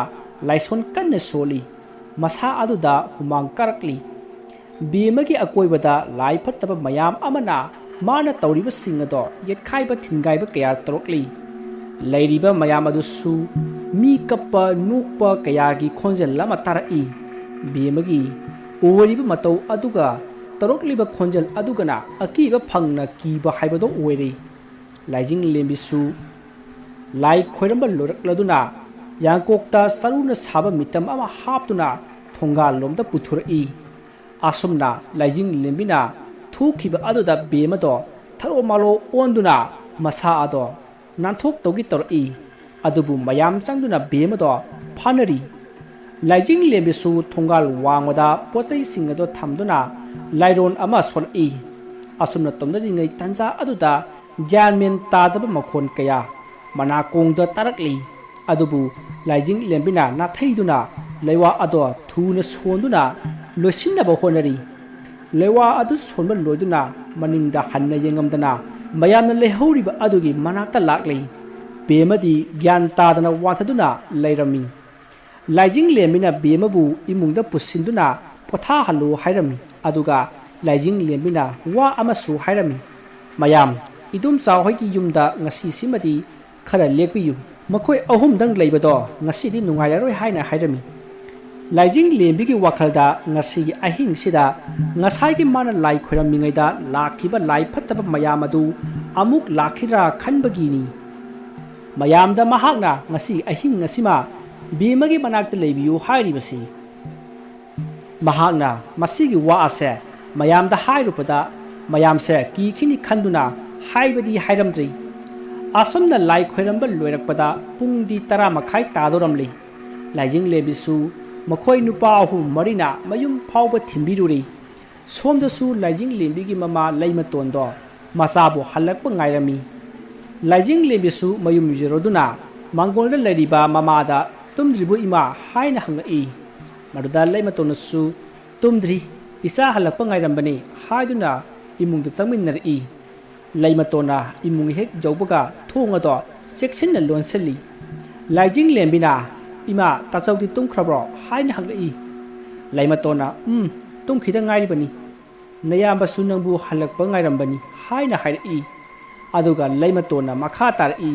ꯂꯥꯏꯁꯣꯟ ꯀꯟꯅ ꯁꯣꯜꯂꯤ꯫ ꯃꯁꯥ ꯑꯗꯨꯗ ꯍꯨꯃꯥꯡ ꯀꯥꯔꯛꯂꯤ꯫ ꯕꯦꯝꯃꯒꯤ ꯑꯀꯣꯏꯕꯗ ꯂꯥꯏ ꯐꯠꯇꯕ ꯃꯌꯥꯝ ꯑꯃꯅ ꯃꯥꯅ ꯇꯧꯔꯤꯕꯁꯤꯡ ꯑꯗꯣ ꯌꯦꯠꯈꯥꯏꯕ ꯊꯤꯟꯒꯥꯏꯕ ꯀꯌꯥ ꯇꯧꯔꯛꯂꯤ꯫ ꯂꯩꯔꯤꯕ ꯃꯌꯥꯝ ꯑꯗꯨꯁꯨ ꯃꯤ ꯀꯞꯄ ꯅꯣꯛꯄ ꯀꯌꯥꯒꯤ ꯈꯣꯟꯖꯦꯜ ꯑꯃ ꯇꯥꯔꯛꯏ꯫ ꯕꯦꯝꯃꯒꯤ ꯑꯣꯏꯔꯤꯕ ꯃꯇꯧ ꯑꯗꯨꯒ ꯇꯧꯔꯛꯂꯤꯕ ꯈꯣꯟꯖꯦꯜ ꯑꯗꯨꯒꯅ ꯑꯀꯤꯕ ꯐꯪꯅ ꯀꯤꯕ ꯍꯥꯏꯕꯗꯣ ꯑꯣꯏꯔꯦ꯫ ꯂꯥꯏꯖꯤꯡ ꯂꯦꯝꯕꯤꯁꯨ ꯂꯥꯏ ꯈꯣꯏꯔꯝꯕ ꯂꯣꯏꯔꯛꯂꯗꯨꯅ ꯌꯥꯡꯀꯣꯛꯇ ꯆꯔꯨꯅ ꯁꯥꯕ ꯃꯤꯇꯝ ꯑꯃ ꯍꯥꯞꯇꯨꯅ ꯊꯣꯡꯒꯥꯜ ꯂꯣꯝꯗ ꯄꯨꯊꯣꯔꯛꯏ꯫ ꯑꯁꯨꯝꯅ ꯂꯥꯏꯖꯤꯡ ꯂꯦꯝꯕꯤꯅ ꯊꯣꯛꯈꯤꯕ ꯑꯗꯨꯗ ꯕꯦꯝꯃꯗꯣ ꯊꯔꯣ ꯃꯥꯂꯣ ꯑꯣꯟꯗꯨꯅ ꯃꯁꯥ ꯑꯗꯣ ꯅꯥꯟꯊꯣꯛꯇꯧꯒꯤ ꯇꯧꯔꯛꯏ꯫ ꯑꯗꯨꯕꯨ ꯃꯌꯥꯝ ꯆꯪꯗꯨꯅ ꯕꯦꯝꯃꯗꯣ ꯐꯥꯅꯔꯤ꯫ ꯂꯥꯏꯖꯤꯡ ꯂꯦꯝꯕꯤꯁꯨ ꯊꯣꯡꯒꯥꯜ ꯋꯥꯡꯃꯗ ꯄꯣꯠꯆꯩꯁꯤꯡ ꯑꯗꯨ ꯊꯝꯗꯨꯅ ꯂꯥꯏꯔꯣꯟ ꯑꯃ ꯁꯣꯜꯂꯛꯏ꯫ ꯑꯁꯨꯝꯅ ꯇꯧꯅꯔꯤꯉꯩ ꯇꯥꯟꯖꯥ ꯑꯗꯨꯗ ꯒ꯭ꯌꯥꯟ ꯃꯦꯟ ꯇꯥꯗꯕ ꯃꯈꯣꯟ ꯀꯌꯥ ꯃꯅꯥꯀꯣꯡꯗ ꯇꯥꯔꯛꯂꯤ꯫ ꯑꯗꯨꯕꯨ ꯂꯥꯏꯖꯤꯡ ꯂꯦꯝꯕꯤꯅ ꯅꯥꯊꯩꯗꯨꯅ ꯂꯩꯋꯥ ꯑꯗꯣ ꯊꯨꯅ ꯁꯣꯟꯗꯨꯅ ꯂꯣꯏꯁꯤꯟꯅꯕ ꯍꯣꯠꯅꯔꯤ꯫ ꯂꯩꯋꯥ ꯑꯗꯨ ꯁꯣꯟꯕ ꯂꯣꯏꯗꯨꯅ ꯃꯅꯤꯡꯗ ꯍꯟꯅ ꯌꯦꯡꯉꯝꯗꯅ ꯃꯌꯥꯝꯅ ꯂꯩꯍꯧꯔꯤꯕ ꯑꯗꯨꯒꯤ ꯃꯅꯥꯛꯇ ꯂꯥꯛꯂꯤ꯫ ꯕꯦꯝꯃꯗꯤ ꯒ꯭ꯌꯥꯟ ꯇꯥꯗꯅ ꯋꯥꯟꯊꯗꯨꯅ ꯂꯩꯔꯝꯃꯤ꯫ ꯂꯥꯏꯖꯤꯡ ꯂꯦꯝꯕꯤꯅ ꯕꯦꯝꯃꯕꯨ ꯏꯃꯨꯡꯗ ꯄꯨꯁꯤꯟꯗꯨꯅ ꯄꯣꯊꯥꯍꯜꯂꯨ ꯍꯥꯏꯔꯝꯃꯤ꯫ ꯑꯗꯨꯒ ꯂꯥꯏꯖꯤꯡ ꯂꯦꯝꯕꯤꯅ ꯋꯥ ꯑꯃꯁꯨ ꯍꯥꯏꯔꯝꯃꯤ꯫ "ꯃꯌꯥꯝ, ꯏꯗꯣꯝꯆꯥ ꯍꯣꯏꯒꯤ ꯌꯨꯝꯗ ꯉꯁꯤꯁꯤꯃꯗꯤ ꯈꯔ ꯂꯦꯛꯄꯤꯌꯨ꯫ ꯃꯈꯣꯏ ꯑꯍꯨꯝꯗꯪ ꯂꯩꯕꯗꯣ ꯉꯁꯤꯗꯤ ꯅꯨꯡꯉꯥꯏꯔꯔꯣꯏ" ꯍꯥꯏꯅ ꯍꯥꯏꯔꯝꯃꯤ꯫ ꯂꯥꯏꯖꯤꯡ ꯂꯦꯝꯕꯤꯒꯤ ꯋꯥꯈꯜꯗ ꯉꯁꯤꯒꯤ ꯑꯍꯤꯡꯁꯤꯗ ꯉꯁꯥꯏꯒꯤ ꯃꯥꯅ ꯂꯥꯏ ꯈꯣꯏꯔꯝꯃꯤꯉꯩꯗ ꯂꯥꯛꯈꯤꯕ ꯂꯥꯏ ꯐꯠꯇꯕ ꯃꯌꯥꯝ ꯑꯗꯨ ꯑꯃꯨꯛ ꯂꯥꯛꯈꯤꯗ꯭ꯔꯥ ꯈꯟꯕꯒꯤꯅꯤ꯫ ꯃꯌꯥꯝꯗ ꯃꯍꯥꯛꯅ ꯉꯁꯤ ꯑꯍꯤꯡ ꯑꯁꯤꯃ ꯕꯦꯝꯃꯒꯤ ꯃꯅꯥꯛꯇ ꯂꯩꯕꯤꯌꯨ ꯍꯥꯏꯔꯤꯕꯁꯤ꯫ ꯃꯍꯥꯛꯅ ꯃꯁꯤꯒꯤ ꯋꯥ ꯑꯁꯦ ꯃꯌꯥꯝꯗ ꯍꯥꯏꯔꯨꯕꯗ ꯃꯌꯥꯝꯁꯦ ꯀꯤꯈꯤꯅꯤ ꯈꯟꯗꯨꯅ ꯍꯥꯏꯕꯗꯤ ꯍꯥꯏꯔꯝꯗ꯭ꯔꯤ꯫ ꯑꯁꯨꯝꯅ ꯂꯥꯏ ꯈꯣꯏꯔꯝꯕ ꯂꯣꯏꯔꯛꯄꯗ ꯄꯨꯡꯗꯤ ꯇꯔꯥ ꯃꯈꯥꯏ ꯇꯥꯗꯧꯔꯝꯂꯤ꯫ ꯂꯥꯏꯖꯤꯡꯂꯦꯝꯕꯤꯁꯨ ꯃꯈꯣꯏ ꯅꯨꯄꯥ ꯑꯍꯨꯝ ꯃꯔꯤꯅ ꯃꯌꯨꯝ ꯐꯥꯎꯕ ꯊꯤꯟꯕꯤꯔꯨꯔꯤ꯫ ꯁꯣꯝꯗꯁꯨ ꯂꯥꯏꯖꯤꯡꯂꯦꯝꯕꯤꯒꯤ ꯃꯃꯥ ꯂꯩꯃꯇꯣꯟꯗꯣ ꯃꯆꯥꯕꯨ ꯍꯜꯂꯛꯄ ꯉꯥꯏꯔꯝꯃꯤ꯫ ꯂꯥꯏꯖꯤꯡꯂꯦꯝꯕꯤꯁꯨ ꯃꯌꯨꯝ ꯌꯧꯔꯗꯨꯅ ꯃꯥꯡꯒꯣꯜꯗ ꯂꯩꯔꯤꯕ ꯃꯃꯥꯗ "ꯇꯨꯝꯗ꯭ꯔꯤꯕꯣ ꯏꯃꯥ?" ꯍꯥꯏꯅ ꯍꯪꯂꯛꯏ꯫ ꯃꯗꯨꯗ ꯂꯩꯃꯇꯣꯟꯅꯁꯨ "ꯇꯨꯝꯗ꯭ꯔꯤ, ꯏꯆꯥ ꯍꯜꯂꯛꯄ ꯉꯥꯏꯔꯝꯕꯅꯤ" ꯍꯥꯏꯗꯨꯅ ꯏꯃꯨꯡꯗ ꯆꯪꯃꯤꯟꯅꯔꯛꯏ꯫ ꯂꯩꯃꯇꯣꯟꯅ ꯏꯃꯨꯡ ꯍꯦꯛ ꯌꯧꯕꯒ ꯊꯣꯡ ꯑꯗꯣ ꯆꯦꯛꯁꯤꯟꯅ ꯂꯣꯟꯁꯤꯜꯂꯤ꯫ ꯂꯥꯏꯖꯤꯡꯂꯦꯝꯕꯤꯅ "ꯏꯃꯥ, ꯇꯥꯆꯧꯗꯤ ꯇꯨꯝꯈ꯭ꯔꯕ꯭ꯔꯣ?" ꯍꯥꯏꯅ ꯍꯪꯂꯛꯏ꯫ ꯂꯩꯃꯇꯣꯟꯅ "ꯎꯝ, ꯇꯨꯝꯈꯤꯗ ꯉꯥꯏꯔꯤꯕꯅꯤ꯫ ꯅꯌꯥꯝꯕꯁꯨ ꯅꯪꯕꯨ ꯍꯜꯂꯛꯄ ꯉꯥꯏꯔꯝꯕꯅꯤ" ꯍꯥꯏꯅ ꯍꯥꯏꯔꯛꯏ꯫ ꯑꯗꯨꯒ ꯂꯩꯃꯇꯣꯟꯅ ꯃꯈꯥ ꯇꯥꯔꯛꯏ,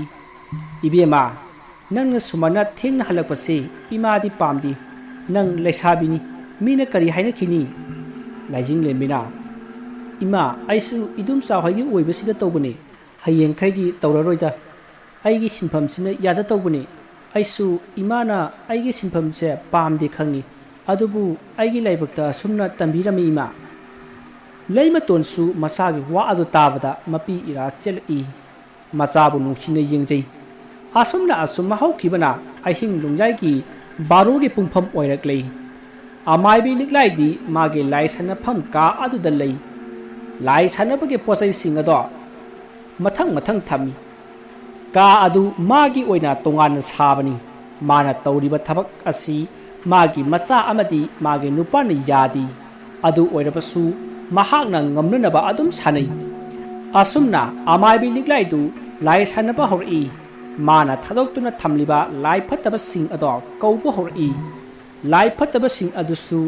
"ꯏꯕꯦꯝꯃ, ꯅꯪꯅ ꯁꯨꯃꯥꯏꯅ ꯊꯦꯡꯅ ꯍꯜꯂꯛꯄꯁꯤ ꯏꯃꯥꯗꯤ ꯄꯥꯝꯗꯦ꯫ ꯅꯪ ꯂꯩꯁꯥꯕꯤꯅꯤ, ꯃꯤꯅ ꯀꯔꯤ ꯍꯥꯏꯅꯈꯤꯅꯤ?" ꯂꯥꯏꯖꯤꯡꯂꯦꯝꯕꯤꯅ, "ꯏꯃꯥ, ꯑꯩꯁꯨ ꯏꯗꯣꯝꯆꯥ ꯍꯣꯏꯒꯤ ꯑꯣꯏꯕꯁꯤꯗ ꯇꯧꯕꯅꯤ, ꯍꯌꯦꯡꯈꯩꯗꯤ ꯇꯧꯔꯔꯣꯏꯗ꯫ ꯑꯩꯒꯤ ꯁꯤꯟꯐꯝꯁꯤꯅ ꯌꯥꯗ ꯇꯧꯕꯅꯤ꯫ ꯑꯩꯁꯨ ꯏꯃꯥꯅ ꯑꯩꯒꯤ ꯁꯤꯟꯐꯝꯁꯦ ꯄꯥꯝꯗꯦ ꯈꯪꯉꯤ, ꯑꯗꯨꯕꯨ ꯑꯩꯒꯤ ꯂꯥꯏꯕꯛꯇ ꯑꯁꯨꯝꯅ ꯇꯝꯕꯤꯔꯝꯃꯤ ꯏꯃꯥ꯫" ꯂꯩꯃꯇꯣꯟꯁꯨ ꯃꯆꯥꯒꯤ ꯋꯥ ꯑꯗꯨ ꯇꯥꯕꯗ ꯃꯄꯤ ꯏꯔꯥ ꯆꯦꯜꯂꯛꯏ꯫ ꯃꯆꯥꯕꯨ ꯅꯨꯡꯁꯤꯅ ꯌꯦꯡꯖꯩ꯫ ꯑꯁꯨꯝꯅ ꯑꯁꯨꯝ ꯍꯧꯈꯤꯕꯅ ꯑꯍꯤꯡ ꯅꯣꯡꯌꯥꯏꯒꯤ ꯕꯥꯔꯣꯒꯤ ꯄꯨꯡꯐꯝ ꯑꯣꯏꯔꯛꯂꯦ꯫ ꯑꯃꯥꯏꯕꯤ ꯂꯤꯛꯂꯥꯏꯗꯤ ꯃꯥꯒꯤ ꯂꯥꯏ ꯁꯥꯟꯅꯐꯝ ꯀꯥ ꯑꯗꯨꯗ ꯂꯩ꯫ ꯂꯥꯏ ꯁꯥꯟꯅꯕꯒꯤ ꯄꯣꯠꯆꯩꯁꯤꯡ ꯑꯗꯣ ꯃꯊꯪ ꯃꯊꯪ ꯊꯝꯃꯤ꯫ ꯀꯥ ꯑꯗꯨ ꯃꯥꯒꯤ ꯑꯣꯏꯅ ꯇꯣꯉꯥꯟꯅ ꯁꯥꯕꯅꯤ꯫ ꯃꯥꯅ ꯇꯧꯔꯤꯕ ꯊꯕꯛ ꯑꯁꯤ ꯃꯥꯒꯤ ꯃꯆꯥ ꯑꯃꯗꯤ ꯃꯥꯒꯤ ꯅꯨꯄꯥꯅ ꯌꯥꯗꯦ꯫ ꯑꯗꯨ ꯑꯣꯏꯔꯕꯁꯨ ꯃꯍꯥꯛꯅ ꯉꯝꯅꯅꯕ ꯑꯗꯨꯝ ꯁꯥꯟꯅꯩ꯫ ꯑꯁꯨꯝꯅ ꯑꯃꯥꯏꯕꯤ ꯂꯤꯛꯂꯥꯏꯗꯨ ꯂꯥꯏ ꯁꯥꯟꯅꯕ ꯍꯧꯔꯛꯏ꯫ ꯃꯥꯅ ꯊꯥꯗꯣꯛꯇꯨꯅ ꯊꯝꯂꯤꯕ ꯂꯥꯏ ꯐꯠꯇꯕꯁꯤꯡ ꯑꯗꯣ ꯀꯧꯕ ꯍꯧꯔꯛꯏ꯫ ꯂꯥꯏ ꯐꯠꯇꯕꯁꯤꯡ ꯑꯗꯨꯁꯨ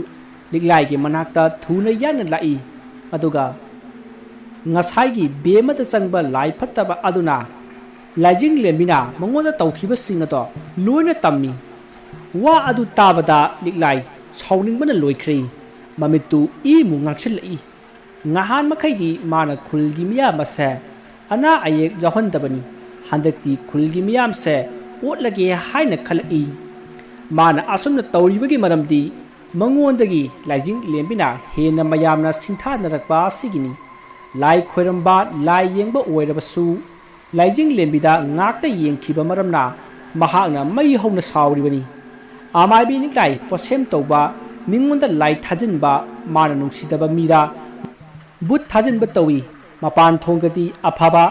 ꯂꯤꯛꯂꯥꯏꯒꯤ ꯃꯅꯥꯛꯇ ꯊꯨꯅ ꯌꯥꯡꯅ ꯂꯥꯛꯏ꯫ ꯑꯗꯨꯒ ꯉꯁꯥꯏꯒꯤ ꯕꯦꯝꯃꯗ ꯆꯪꯕ ꯂꯥꯏ ꯐꯠꯇꯕ ꯑꯗꯨꯅ ꯂꯥꯏꯖꯤꯡꯂꯦꯝꯕꯤꯅ ꯃꯉꯣꯟꯗ ꯇꯧꯈꯤꯕꯁꯤꯡ ꯑꯗꯣ ꯂꯣꯏꯅ ꯇꯝꯃꯤ꯫ ꯋꯥ ꯑꯗꯨ ꯇꯥꯕꯗ ꯂꯤꯛꯂꯥꯏ ꯁꯥꯎꯅꯤꯡꯕꯅ ꯂꯣꯏꯈ꯭ꯔꯦ꯫ ꯃꯃꯤꯠꯇꯨ ꯏꯃꯨ ꯉꯥꯡꯁꯤꯜꯂꯛꯏ꯫ ꯉꯍꯥꯟ ꯃꯈꯩꯗꯤ ꯃꯥꯅ ꯈꯨꯜꯒꯤ ꯃꯤꯌꯥꯝ ꯑꯁꯦ ꯑꯅꯥ ꯑꯌꯦꯛ ꯌꯥꯎꯍꯟꯗꯕꯅꯤ꯫ ꯍꯟꯗꯛꯇꯤ ꯈꯨꯜꯒꯤ ꯃꯤꯌꯥꯝꯁꯦ ꯑꯣꯠꯂꯒꯦ ꯍꯥꯏꯅ ꯈꯜꯂꯛꯏ꯫ ꯃꯥꯅ ꯑꯁꯨꯝꯅ ꯇꯧꯔꯤꯕꯒꯤ ꯃꯔꯝꯗꯤ ꯃꯉꯣꯟꯗꯒꯤ ꯂꯥꯏꯖꯤꯡ ꯂꯦꯝꯕꯤꯅ ꯍꯦꯟꯅ ꯃꯌꯥꯝꯅ ꯁꯤꯡꯊꯥꯅꯔꯛꯄ ꯑꯁꯤꯒꯤꯅꯤ꯫ ꯂꯥꯏ ꯈꯣꯏꯔꯝꯕ, ꯂꯥꯏ ꯌꯦꯡꯕ ꯑꯣꯏꯔꯕꯁꯨ ꯂꯥꯏꯖꯤꯡ ꯂꯦꯝꯕꯤꯗ ꯉꯥꯛꯇ ꯌꯦꯡꯈꯤꯕ ꯃꯔꯝꯅ ꯃꯍꯥꯛꯅ ꯃꯩ ꯍꯧꯅ ꯁꯥꯎꯔꯤꯕꯅꯤ꯫ ꯑꯃꯥꯏꯕꯤ ꯂꯤꯛꯂꯥꯏ ꯄꯣꯠꯁꯦꯝ ꯇꯧꯕ, ꯃꯤꯉꯣꯟꯗ ꯂꯥꯏ ꯊꯥꯖꯤꯟꯕ, ꯃꯥꯅ ꯅꯨꯡꯁꯤꯗꯕ ꯃꯤꯗ ꯕꯨꯠ ꯊꯥꯖꯤꯟꯕ ꯇꯧꯏ꯫ ꯃꯄꯥꯟ ꯊꯣꯡꯗꯗꯤ ꯑꯐꯕ,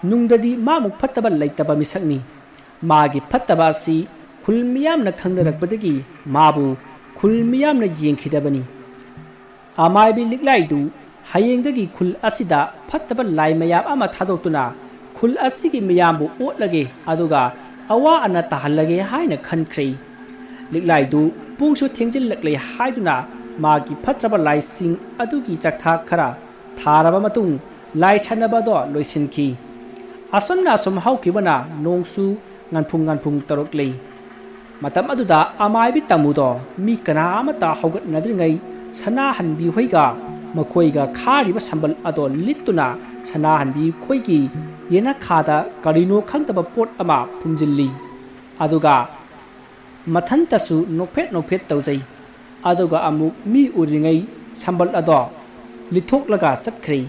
ꯅꯨꯡꯗꯗꯤ ꯃꯥꯃꯨꯛ ꯐꯠꯇꯕ ꯂꯩꯇꯕ ꯃꯤꯁꯛꯅꯤ꯫ ꯃꯥꯒꯤ ꯐꯠꯇꯕ ꯑꯁꯤ ꯈꯨꯜ ꯃꯤꯌꯥꯝꯅ ꯈꯪꯅꯔꯛꯄꯗꯒꯤ ꯃꯥꯕꯨ ꯈꯨꯜ ꯃꯤꯌꯥꯝꯅ ꯌꯦꯡꯈꯤꯗꯕꯅꯤ꯫ ꯑꯃꯥꯏꯕꯤ ꯂꯤꯛꯂꯥꯏꯗꯨ ꯍꯌꯦꯡꯗꯒꯤ ꯈꯨꯜ ꯑꯁꯤꯗ ꯐꯠꯇꯕ ꯂꯥꯏ ꯃꯌꯥꯝ ꯑꯃ ꯊꯥꯗꯣꯛꯇꯨꯅ ꯈꯨꯜ ꯑꯁꯤꯒꯤ ꯃꯤꯌꯥꯝꯕꯨ ꯑꯣꯠꯂꯒꯦ, ꯑꯗꯨꯒ ꯑꯋꯥ ꯑꯅꯥ ꯇꯥꯍꯜꯂꯒꯦ ꯍꯥꯏꯅ ꯈꯟꯈ꯭ꯔꯦ꯫ ꯂꯤꯛꯂꯥꯏꯗꯨ ꯄꯨꯡꯁꯨ ꯊꯦꯡꯖꯤꯜꯂꯛꯂꯦ ꯍꯥꯏꯗꯨꯅ ꯃꯥꯒꯤ ꯐꯠꯇ꯭ꯔꯕ ꯂꯥꯏꯁꯤꯡ ꯑꯗꯨꯒꯤ ꯆꯥꯛꯊꯥꯛ ꯈꯔ ꯊꯥꯔꯕ ꯃꯇꯨꯡ ꯂꯥꯏ ꯁꯥꯟꯅꯕ ꯑꯗꯣ ꯂꯣꯏꯁꯤꯟꯈꯤ꯫ ꯑꯁꯨꯝꯅ ꯑꯁꯨꯝ ꯍꯧꯈꯤꯕꯅ ꯅꯣꯡꯁꯨ ꯉꯟꯐꯨꯡ ꯉꯟꯐꯨꯡ ꯇꯧꯔꯛꯂꯤ꯫ ꯃꯇꯝ ꯑꯗꯨꯗ ꯑꯃꯥꯏꯕꯤ ꯇꯥꯃꯨꯗꯣ ꯃꯤ ꯀꯅꯥ ꯑꯃꯠꯇ ꯍꯧꯒꯠꯅꯗ꯭ꯔꯤꯉꯩ ꯁꯅꯥꯍꯟꯕꯤ ꯍꯣꯏꯒ ꯃꯈꯣꯏꯒ ꯈꯥꯔꯤꯕ ꯁꯝꯕꯜ ꯑꯗꯣ ꯂꯤꯠꯇꯨꯅ ꯁꯅꯥꯍꯟꯕꯤ ꯈꯣꯏꯒꯤ ꯌꯦꯅꯈꯥꯗ ꯀꯔꯤꯅꯣ ꯈꯪꯗꯕ ꯄꯣꯠ ꯑꯃ ꯐꯨꯝꯖꯤꯜꯂꯤ꯫ ꯑꯗꯨꯒ ꯃꯊꯟꯇꯁꯨ ꯅꯣꯛꯐꯦꯠ ꯅꯣꯛꯐꯦꯠ ꯇꯧꯖꯩ꯫ ꯑꯗꯨꯒ ꯑꯃꯨꯛ ꯃꯤ ꯎꯗ꯭ꯔꯤꯉꯩ ꯁꯝꯕꯜ ꯑꯗꯣ ꯂꯤꯊꯣꯛꯂꯒ ꯆꯠꯈ꯭ꯔꯦ꯫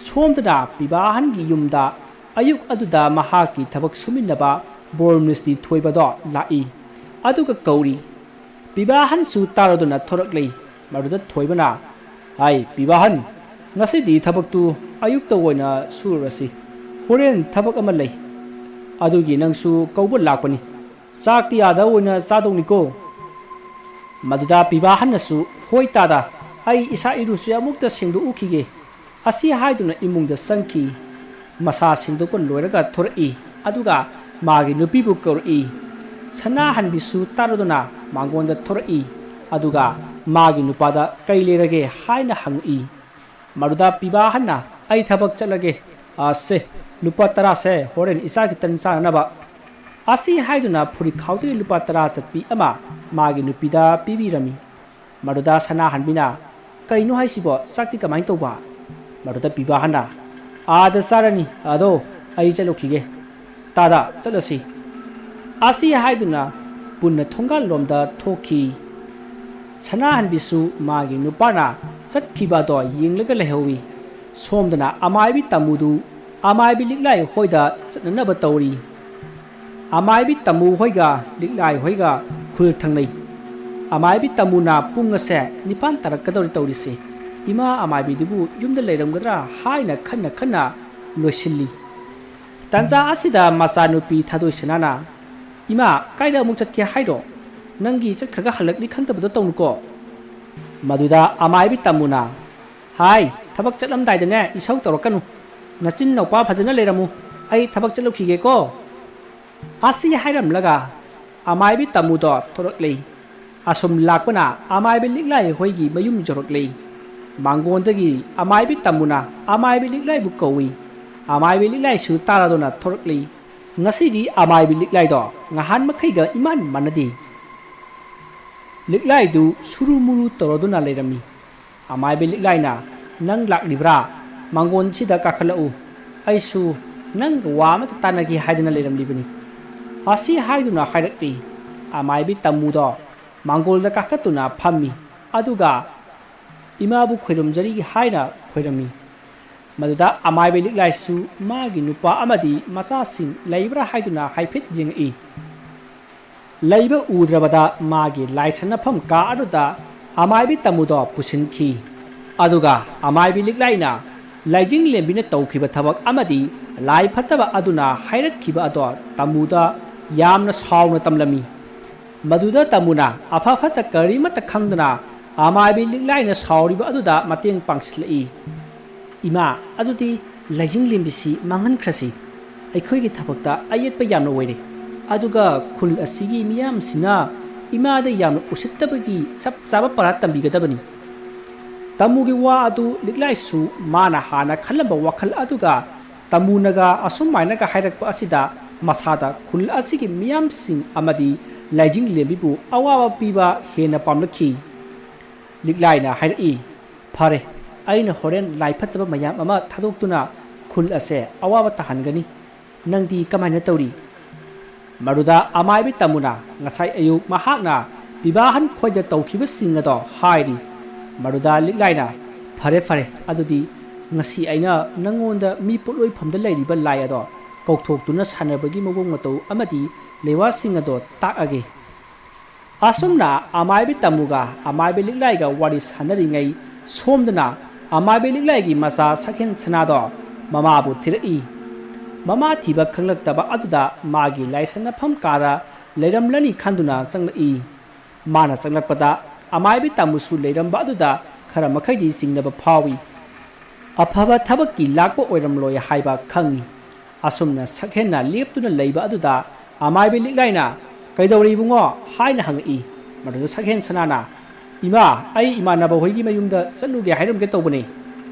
ꯁꯣꯝꯗꯅ ꯄꯤꯕꯥꯍꯟꯒꯤ ꯌꯨꯝꯗ ꯑꯌꯨꯛ ꯑꯗꯨꯗ ꯃꯍꯥꯛꯀꯤ ꯊꯕꯛ ꯁꯨꯃꯤꯟꯅꯕ ꯕꯣꯔ ꯃꯤꯁꯇ꯭ꯔꯤ ꯊꯣꯏꯕꯗꯣ ꯂꯥꯛꯏ꯫ ꯑꯗꯨꯒ ꯀꯧꯔꯤ꯫ ꯄꯤꯕꯥꯍꯟꯁꯨ ꯇꯥꯔꯗꯨꯅ ꯊꯣꯔꯛꯂꯤ꯫ ꯃꯗꯨꯗ ꯊꯣꯏꯕꯅ, "ꯍꯥꯏ ꯄꯤꯕꯥꯍꯟ, ꯉꯁꯤꯗꯤ ꯊꯕꯛꯇꯨ ꯑꯌꯨꯛꯇ ꯑꯣꯏꯅ ꯁꯨꯔꯨꯔꯁꯤ꯫ ꯍꯣꯔꯦꯟ ꯊꯕꯛ ꯑꯃ ꯂꯩ꯫ ꯑꯗꯨꯒꯤ ꯅꯪꯁꯨ ꯀꯧꯕ ꯂꯥꯛꯄꯅꯤ꯫ ꯆꯥꯛꯇꯤ ꯑꯥꯗ ꯑꯣꯏꯅ ꯆꯥꯗꯧꯅꯤꯀꯣ?" ꯃꯗꯨꯗ ꯄꯤꯕꯥꯍꯟꯅꯁꯨ, "ꯍꯣꯏ ꯇꯥꯗ, ꯑꯩ ꯏꯁꯥ ꯏꯔꯨꯁꯦ ꯑꯃꯨꯛꯇ ꯁꯦꯡꯗꯣꯛꯎꯈꯤꯒꯦ"꯫ ꯑꯁꯤ ꯍꯥꯏꯗꯨꯅ ꯏꯃꯨꯡꯗ ꯆꯪꯈꯤ꯫ ꯃꯁꯥ ꯁꯦꯡꯗꯣꯛꯄ ꯂꯣꯏꯔꯒ ꯊꯣꯔꯛꯏ꯫ ꯑꯗꯨꯒ ꯃꯥꯒꯤ ꯅꯨꯄꯤꯕꯨ ꯀꯧꯔꯛꯏ꯫ ꯁꯅꯥꯍꯟꯕꯤꯁꯨ ꯇꯥꯔꯗꯨꯅ ꯃꯉꯣꯟꯗ ꯊꯣꯔꯛꯏ꯫ ꯑꯗꯨꯒ ꯃꯥꯒꯤ ꯅꯨꯄꯥꯗ "ꯀꯩ ꯂꯩꯔꯒꯦ?" ꯍꯥꯏꯅ ꯍꯪꯉꯛꯏ꯫ ꯃꯗꯨꯗ ꯄꯤꯕꯥꯍꯟꯅ, "ꯑꯩ ꯊꯕꯛ ꯆꯠꯂꯒꯦ꯫ ꯑꯁꯦ, ꯂꯨꯄꯥ ꯇꯔꯥꯁꯦ ꯍꯣꯔꯦꯟ ꯏꯆꯥꯒꯤ ꯇꯟ ꯆꯥꯅꯅꯕ"꯫ ꯑꯁꯤ ꯍꯥꯏꯗꯨꯅ ꯐꯨꯔꯤꯠꯈꯥꯎꯗꯒꯤ ꯂꯨꯄꯥ ꯇꯔꯥ ꯆꯠꯄꯤ ꯑꯃ ꯃꯥꯒꯤ ꯅꯨꯄꯤꯗ ꯄꯤꯕꯤꯔꯝꯃꯤ꯫ ꯃꯗꯨꯗ ꯁꯅꯥꯍꯟꯕꯤꯅ, "ꯀꯩꯅꯣ ꯍꯥꯏꯁꯤꯕꯣ? ꯆꯥꯛꯇꯤ ꯀꯃꯥꯏꯅ ꯇꯧꯕ?" ꯃꯗꯨꯗ ꯄꯤꯕꯥꯍꯟꯅ, "ꯑꯥꯗ ꯆꯥꯔꯅꯤ, ꯑꯗꯣ ꯑꯩ ꯆꯠꯂꯨꯈꯤꯒꯦ꯫ ꯇꯥꯗ, ꯆꯠꯂꯁꯤ"꯫ ꯑꯁꯤ ꯍꯥꯏꯗꯨꯅ ꯄꯨꯟꯅ ꯊꯣꯡꯒꯥꯜꯂꯣꯝꯗ ꯊꯣꯛꯈꯤ꯫ ꯁꯅꯥꯍꯟꯕꯤꯁꯨ ꯃꯥꯒꯤ ꯅꯨꯄꯥꯅ ꯆꯠꯈꯤꯕ ꯑꯗꯣ ꯌꯦꯡꯂꯒ ꯂꯩꯍꯧꯏ꯫ ꯁꯣꯝꯗꯅ ꯑꯃꯥꯏꯕꯤ ꯇꯥꯃꯨꯗꯨ ꯑꯃꯥꯏꯕꯤ ꯂꯤꯛꯂꯥꯏ ꯍꯣꯏꯗ ꯆꯠꯅꯅꯕ ꯇꯧꯔꯤ꯫ ꯑꯃꯥꯏꯕꯤ ꯇꯥꯃꯨ ꯍꯣꯏꯒ ꯂꯤꯛꯂꯥꯏ ꯍꯣꯏꯒ ꯈꯨꯜ ꯊꯪꯅꯩ꯫ ꯑꯃꯥꯏꯕꯤ ꯇꯥꯃꯨꯅ ꯄꯨꯡ ꯑꯁꯦ ꯅꯤꯄꯥꯟ ꯇꯥꯔꯛꯀꯗꯧꯔꯦ ꯇꯧꯔꯤꯁꯦ꯫ ꯏꯃꯥ ꯑꯃꯥꯏꯕꯤꯗꯨꯕꯨ ꯌꯨꯝꯗ ꯂꯩꯔꯝꯒꯗ꯭ꯔꯥ ꯍꯥꯏꯅ ꯈꯟꯅ ꯈꯟꯅ ꯂꯣꯏꯁꯤꯜꯂꯤ꯫ ꯇꯥꯟꯖꯥ ꯑꯁꯤꯗ ꯃꯆꯥꯅꯨꯄꯤ ꯊꯥꯗꯣꯏꯁꯅꯥꯅ, "ꯏꯃꯥ, ꯀꯥꯏꯗ ꯑꯃꯨꯛ ꯆꯠꯀꯦ ꯍꯥꯏꯔꯣ? ꯅꯪꯒꯤ ꯆꯠꯈ꯭ꯔꯒ ꯍꯜꯂꯛꯅꯤ ꯈꯪꯗꯕꯗꯣ ꯇꯧꯅꯨꯀꯣ"꯫ ꯃꯗꯨꯗ ꯑꯃꯥꯏꯕꯤ ꯇꯥꯃꯨꯅ, "ꯍꯥꯏ, ꯊꯕꯛ ꯆꯠꯂꯝꯗꯥꯏꯗꯅꯦ ꯏꯁꯧ ꯇꯧꯔꯛꯀꯅꯨ꯫ ꯅꯆꯤꯟ ꯅꯧꯄꯥ ꯐꯖꯅ ꯂꯩꯔꯝꯃꯨ꯫ ꯑꯩ ꯊꯕꯛ ꯆꯠꯂꯨꯈꯤꯒꯦꯀꯣ"꯫ ꯑꯁꯤ ꯍꯥꯏꯔꯝꯂꯒ ꯑꯃꯥꯏꯕꯤ ꯇꯥꯃꯨꯗꯣ ꯊꯣꯔꯛꯂꯦ꯫ ꯑꯁꯨꯝ ꯂꯥꯛꯄꯅ ꯑꯃꯥꯏꯕꯤ ꯂꯤꯛꯂꯥꯏ ꯍꯣꯏꯒꯤ ꯃꯌꯨꯝ ꯌꯧꯔꯛꯂꯦ꯫ ꯃꯥꯡꯒꯣꯟꯗꯒꯤ ꯑꯃꯥꯏꯕꯤ ꯇꯥꯃꯨꯅ ꯑꯃꯥꯏꯕꯤ ꯂꯤꯛꯂꯥꯏꯕꯨ ꯀꯧꯏ꯫ ꯑꯃꯥꯏꯕꯤ ꯂꯤꯛꯂꯥꯏꯁꯨ ꯇꯥꯔꯗꯨꯅ ꯊꯣꯔꯛꯂꯤ꯫ ꯉꯁꯤꯗꯤ ꯑꯃꯥꯏꯕꯤ ꯂꯤꯛꯂꯥꯏꯗꯣ ꯉꯍꯥꯟ ꯃꯈꯩꯒ ꯏꯃꯥꯟ ꯃꯥꯟꯅꯗꯦ꯫ ꯂꯤꯛꯂꯥꯏꯗꯨ ꯁꯨꯔꯨ ꯃꯨꯔꯨ ꯇꯧꯔꯗꯨꯅ ꯂꯩꯔꯝꯃꯤ꯫ ꯑꯃꯥꯏꯕꯤ ꯂꯤꯛꯂꯥꯏꯅ, "ꯅꯪ ꯂꯥꯛꯂꯤꯕ꯭ꯔꯥ? ꯃꯥꯡꯒꯣꯟꯁꯤꯗ ꯀꯥꯈꯠꯂꯛꯎ꯫ ꯑꯩꯁꯨ ꯅꯪꯒ ꯋꯥ ꯑꯃꯇ ꯇꯥꯟꯅꯒꯦ ꯍꯥꯏꯗꯅ ꯂꯩꯔꯝꯂꯤꯕꯅꯤ"꯫ ꯑꯁꯤ ꯍꯥꯏꯗꯨꯅ ꯍꯥꯏꯔꯛꯂꯤ꯫ ꯑꯃꯥꯏꯕꯤ ꯇꯥꯃꯨꯗꯣ ꯃꯥꯡꯒꯣꯜꯗ ꯀꯥꯈꯠꯇꯨꯅ ꯐꯝꯃꯤ꯫ ꯑꯗꯨꯒ ꯏꯃꯥꯕꯨ ꯈꯣꯏꯔꯨꯝꯖꯔꯤ ꯍꯥꯏꯅ ꯈꯣꯏꯔꯝꯃꯤ꯫ ꯃꯗꯨꯗ ꯑꯃꯥꯏꯕꯤ ꯂꯤꯛꯂꯥꯏꯁꯨ ꯃꯥꯒꯤ ꯅꯨꯄꯥ ꯑꯃꯗꯤ ꯃꯆꯥꯁꯤꯡ ꯂꯩꯕ꯭ꯔꯥ ꯍꯥꯏꯗꯨꯅ ꯍꯥꯏꯐꯦꯠ ꯌꯦꯡꯉꯛꯏ꯫ ꯂꯩꯕ ꯎꯗ꯭ꯔꯕꯗ ꯃꯥꯒꯤ ꯂꯥꯏ ꯁꯥꯟꯅꯐꯝ ꯀꯥ ꯑꯗꯨꯗ ꯑꯃꯥꯏꯕꯤ ꯇꯥꯃꯨꯗꯣ ꯄꯨꯁꯤꯟꯈꯤ꯫ ꯑꯗꯨꯒ ꯑꯃꯥꯏꯕꯤ ꯂꯤꯛꯂꯥꯏꯅ ꯂꯥꯏꯖꯤꯡ ꯂꯦꯝꯕꯤꯅ ꯇꯧꯈꯤꯕ ꯊꯕꯛ ꯑꯃꯗꯤ ꯂꯥꯏ ꯐꯠꯇꯕ ꯑꯗꯨꯅ ꯍꯥꯏꯔꯛꯈꯤꯕ ꯑꯗꯣ ꯇꯥꯃꯨꯗ ꯌꯥꯝꯅ ꯁꯥꯎꯅ ꯇꯝꯂꯝꯃꯤ꯫ ꯃꯗꯨꯗ ꯇꯥꯃꯨꯅ ꯑꯐ ꯐꯠꯇ ꯀꯔꯤꯃꯠꯇ ꯈꯪꯗꯅ ꯑꯃꯥꯏꯕꯤ ꯂꯤꯛꯂꯥꯏꯅ ꯁꯥꯎꯔꯤꯕ ꯑꯗꯨꯗ ꯃꯇꯦꯡ ꯄꯥꯡꯁꯤꯜꯂꯛꯏ꯫ "ꯏꯃꯥ, ꯑꯗꯨꯗꯤ ꯂꯥꯏꯖꯤꯡ ꯂꯦꯝꯕꯤꯁꯤ ꯃꯥꯡꯍꯟꯈ꯭ꯔꯁꯤ꯫ ꯑꯩꯈꯣꯏꯒꯤ ꯊꯕꯛꯇ ꯑꯌꯦꯠꯄ ꯌꯥꯝꯅ ꯑꯣꯏꯔꯦ꯫ ꯑꯗꯨꯒ ꯈꯨꯜ ꯑꯁꯤꯒꯤ ꯃꯤꯌꯥꯝꯁꯤꯅ ꯏꯃꯥꯗ ꯌꯥꯝꯅ ꯎꯁꯤꯠꯇꯕꯒꯤ ꯆꯞ ꯆꯥꯕ ꯄꯔꯥ ꯇꯝꯕꯤꯒꯗꯕꯅꯤ"꯫ ꯇꯥꯃꯨꯒꯤ ꯋꯥ ꯑꯗꯨ ꯂꯤꯛꯂꯥꯏꯁꯨ ꯃꯥꯅ ꯍꯥꯟꯅ ꯈꯜꯂꯝꯕ ꯋꯥꯈꯜ ꯑꯗꯨꯒ ꯇꯥꯃꯨꯅꯒ ꯑꯁꯨꯃꯥꯏꯅꯒ ꯍꯥꯏꯔꯛꯄ ꯑꯁꯤꯗ ꯃꯁꯥꯗ ꯈꯨꯜ ꯑꯁꯤꯒꯤ ꯃꯤꯌꯥꯝꯁꯤꯡ ꯑꯃꯗꯤ ꯂꯥꯏꯖꯤꯡ ꯂꯦꯝꯕꯤꯕꯨ ꯑꯋꯥꯕ ꯄꯤꯕ ꯍꯦꯟꯅ ꯄꯥꯝꯂꯛꯈꯤ꯫ ꯂꯤꯛꯂꯥꯏꯅ ꯍꯥꯏꯔꯛꯏ, "ꯐꯔꯦ, ꯑꯩꯅ ꯍꯣꯔꯦꯟ ꯂꯥꯏ ꯐꯠꯇꯕ ꯃꯌꯥꯝ ꯑꯃ ꯊꯥꯗꯣꯛꯇꯨꯅ ꯈꯨꯜ ꯑꯁꯦ ꯑꯋꯥꯕ ꯇꯥꯍꯟꯒꯅꯤ꯫ ꯅꯪꯗꯤ ꯀꯃꯥꯏꯅ ꯇꯧꯔꯤ?" ꯃꯗꯨꯗ ꯑꯃꯥꯏꯕꯤ ꯇꯥꯃꯨꯅ ꯉꯁꯥꯏ ꯑꯌꯨꯛ ꯃꯍꯥꯛꯅ ꯕꯤꯕꯥꯍꯟ ꯈꯣꯏꯗ ꯇꯧꯈꯤꯕꯁꯤꯡ ꯑꯗꯣ ꯍꯥꯏꯔꯤ꯫ ꯃꯗꯨꯗ ꯂꯤꯛꯂꯥꯏꯅ, "ꯐꯔꯦ, ꯐꯔꯦ, ꯑꯗꯨꯗꯤ ꯉꯁꯤ ꯑꯩꯅ ꯅꯪꯉꯣꯟꯗ ꯃꯤ ꯄꯣꯠꯂꯣꯏꯐꯝꯗ ꯂꯩꯔꯤꯕ ꯂꯥꯏ ꯑꯗꯣ ꯀꯧꯊꯣꯛꯇꯨꯅ ꯁꯥꯟꯅꯕꯒꯤ ꯃꯑꯣꯡ ꯃꯇꯧ ꯑꯃꯗꯤ ꯂꯩꯋꯥꯁꯤꯡ ꯑꯗꯣ ꯇꯥꯛꯑꯒꯦ꯫ ꯑꯁꯨꯝꯅ ꯑꯃꯥꯏꯕꯤ ꯇꯥꯃꯨꯒ ꯑꯃꯥꯏꯕꯤ ꯂꯤꯛꯂꯥꯏꯒ ꯋꯥꯔꯤ ꯁꯥꯟꯅꯔꯤꯉꯩ, ꯁꯣꯝꯗꯅ ꯑꯃꯥꯏꯕꯤ ꯂꯤꯛꯂꯥꯏꯒꯤ ꯃꯆꯥ ꯁꯛꯍꯦꯟ ꯁꯅꯥꯗꯣ ꯃꯃꯥꯕꯨ ꯊꯤꯔꯛꯏ꯫ ꯃꯃꯥ ꯊꯤꯕ ꯈꯪꯂꯛꯇꯕ ꯑꯗꯨꯗ ꯃꯥꯒꯤ ꯂꯥꯏꯁꯪꯅꯐꯝ ꯀꯥꯗ ꯂꯩꯔꯝꯂꯅꯤ ꯈꯟꯗꯨꯅ ꯆꯪꯂꯛꯏ꯫ ꯃꯥꯅ ꯆꯪꯂꯛꯄꯗ ꯑꯃꯥꯏꯕꯤ ꯇꯥꯃꯨꯁꯨ ꯂꯩꯔꯝꯕ ꯑꯗꯨꯗ ꯈꯔ ꯃꯈꯩꯗꯤ ꯆꯤꯡꯅꯕ ꯐꯥꯎꯏ꯫ ꯑꯐꯕ ꯊꯕꯛꯀꯤ ꯂꯥꯛꯄ ꯑꯣꯏꯔꯝꯂꯣꯏ ꯍꯥꯏꯕ ꯈꯪꯏ꯫ ꯑꯁꯨꯝꯅ ꯁꯛꯍꯦꯟꯅ ꯂꯦꯞꯇꯨꯅ ꯂꯩꯕ ꯑꯗꯨꯗ ꯑꯃꯥꯏꯕꯤ ꯂꯤꯛꯂꯥꯏꯅ, "ꯀꯩꯗꯧꯔꯦ ꯏꯕꯨꯡꯉꯣ?" ꯍꯥꯏꯅ ꯍꯪꯉꯛꯏ꯫ ꯃꯗꯨꯗ ꯁꯛꯍꯦꯟ ꯁꯅꯥꯅ, "ꯏꯃꯥ, ꯑꯩ ꯏꯃꯥꯟꯅꯕ ꯍꯣꯏꯒꯤ ꯃꯌꯨꯝꯗ ꯆꯠꯂꯨꯒꯦ ꯍꯥꯏꯔꯝꯒꯦ ꯇꯧꯕꯅꯦ꯫"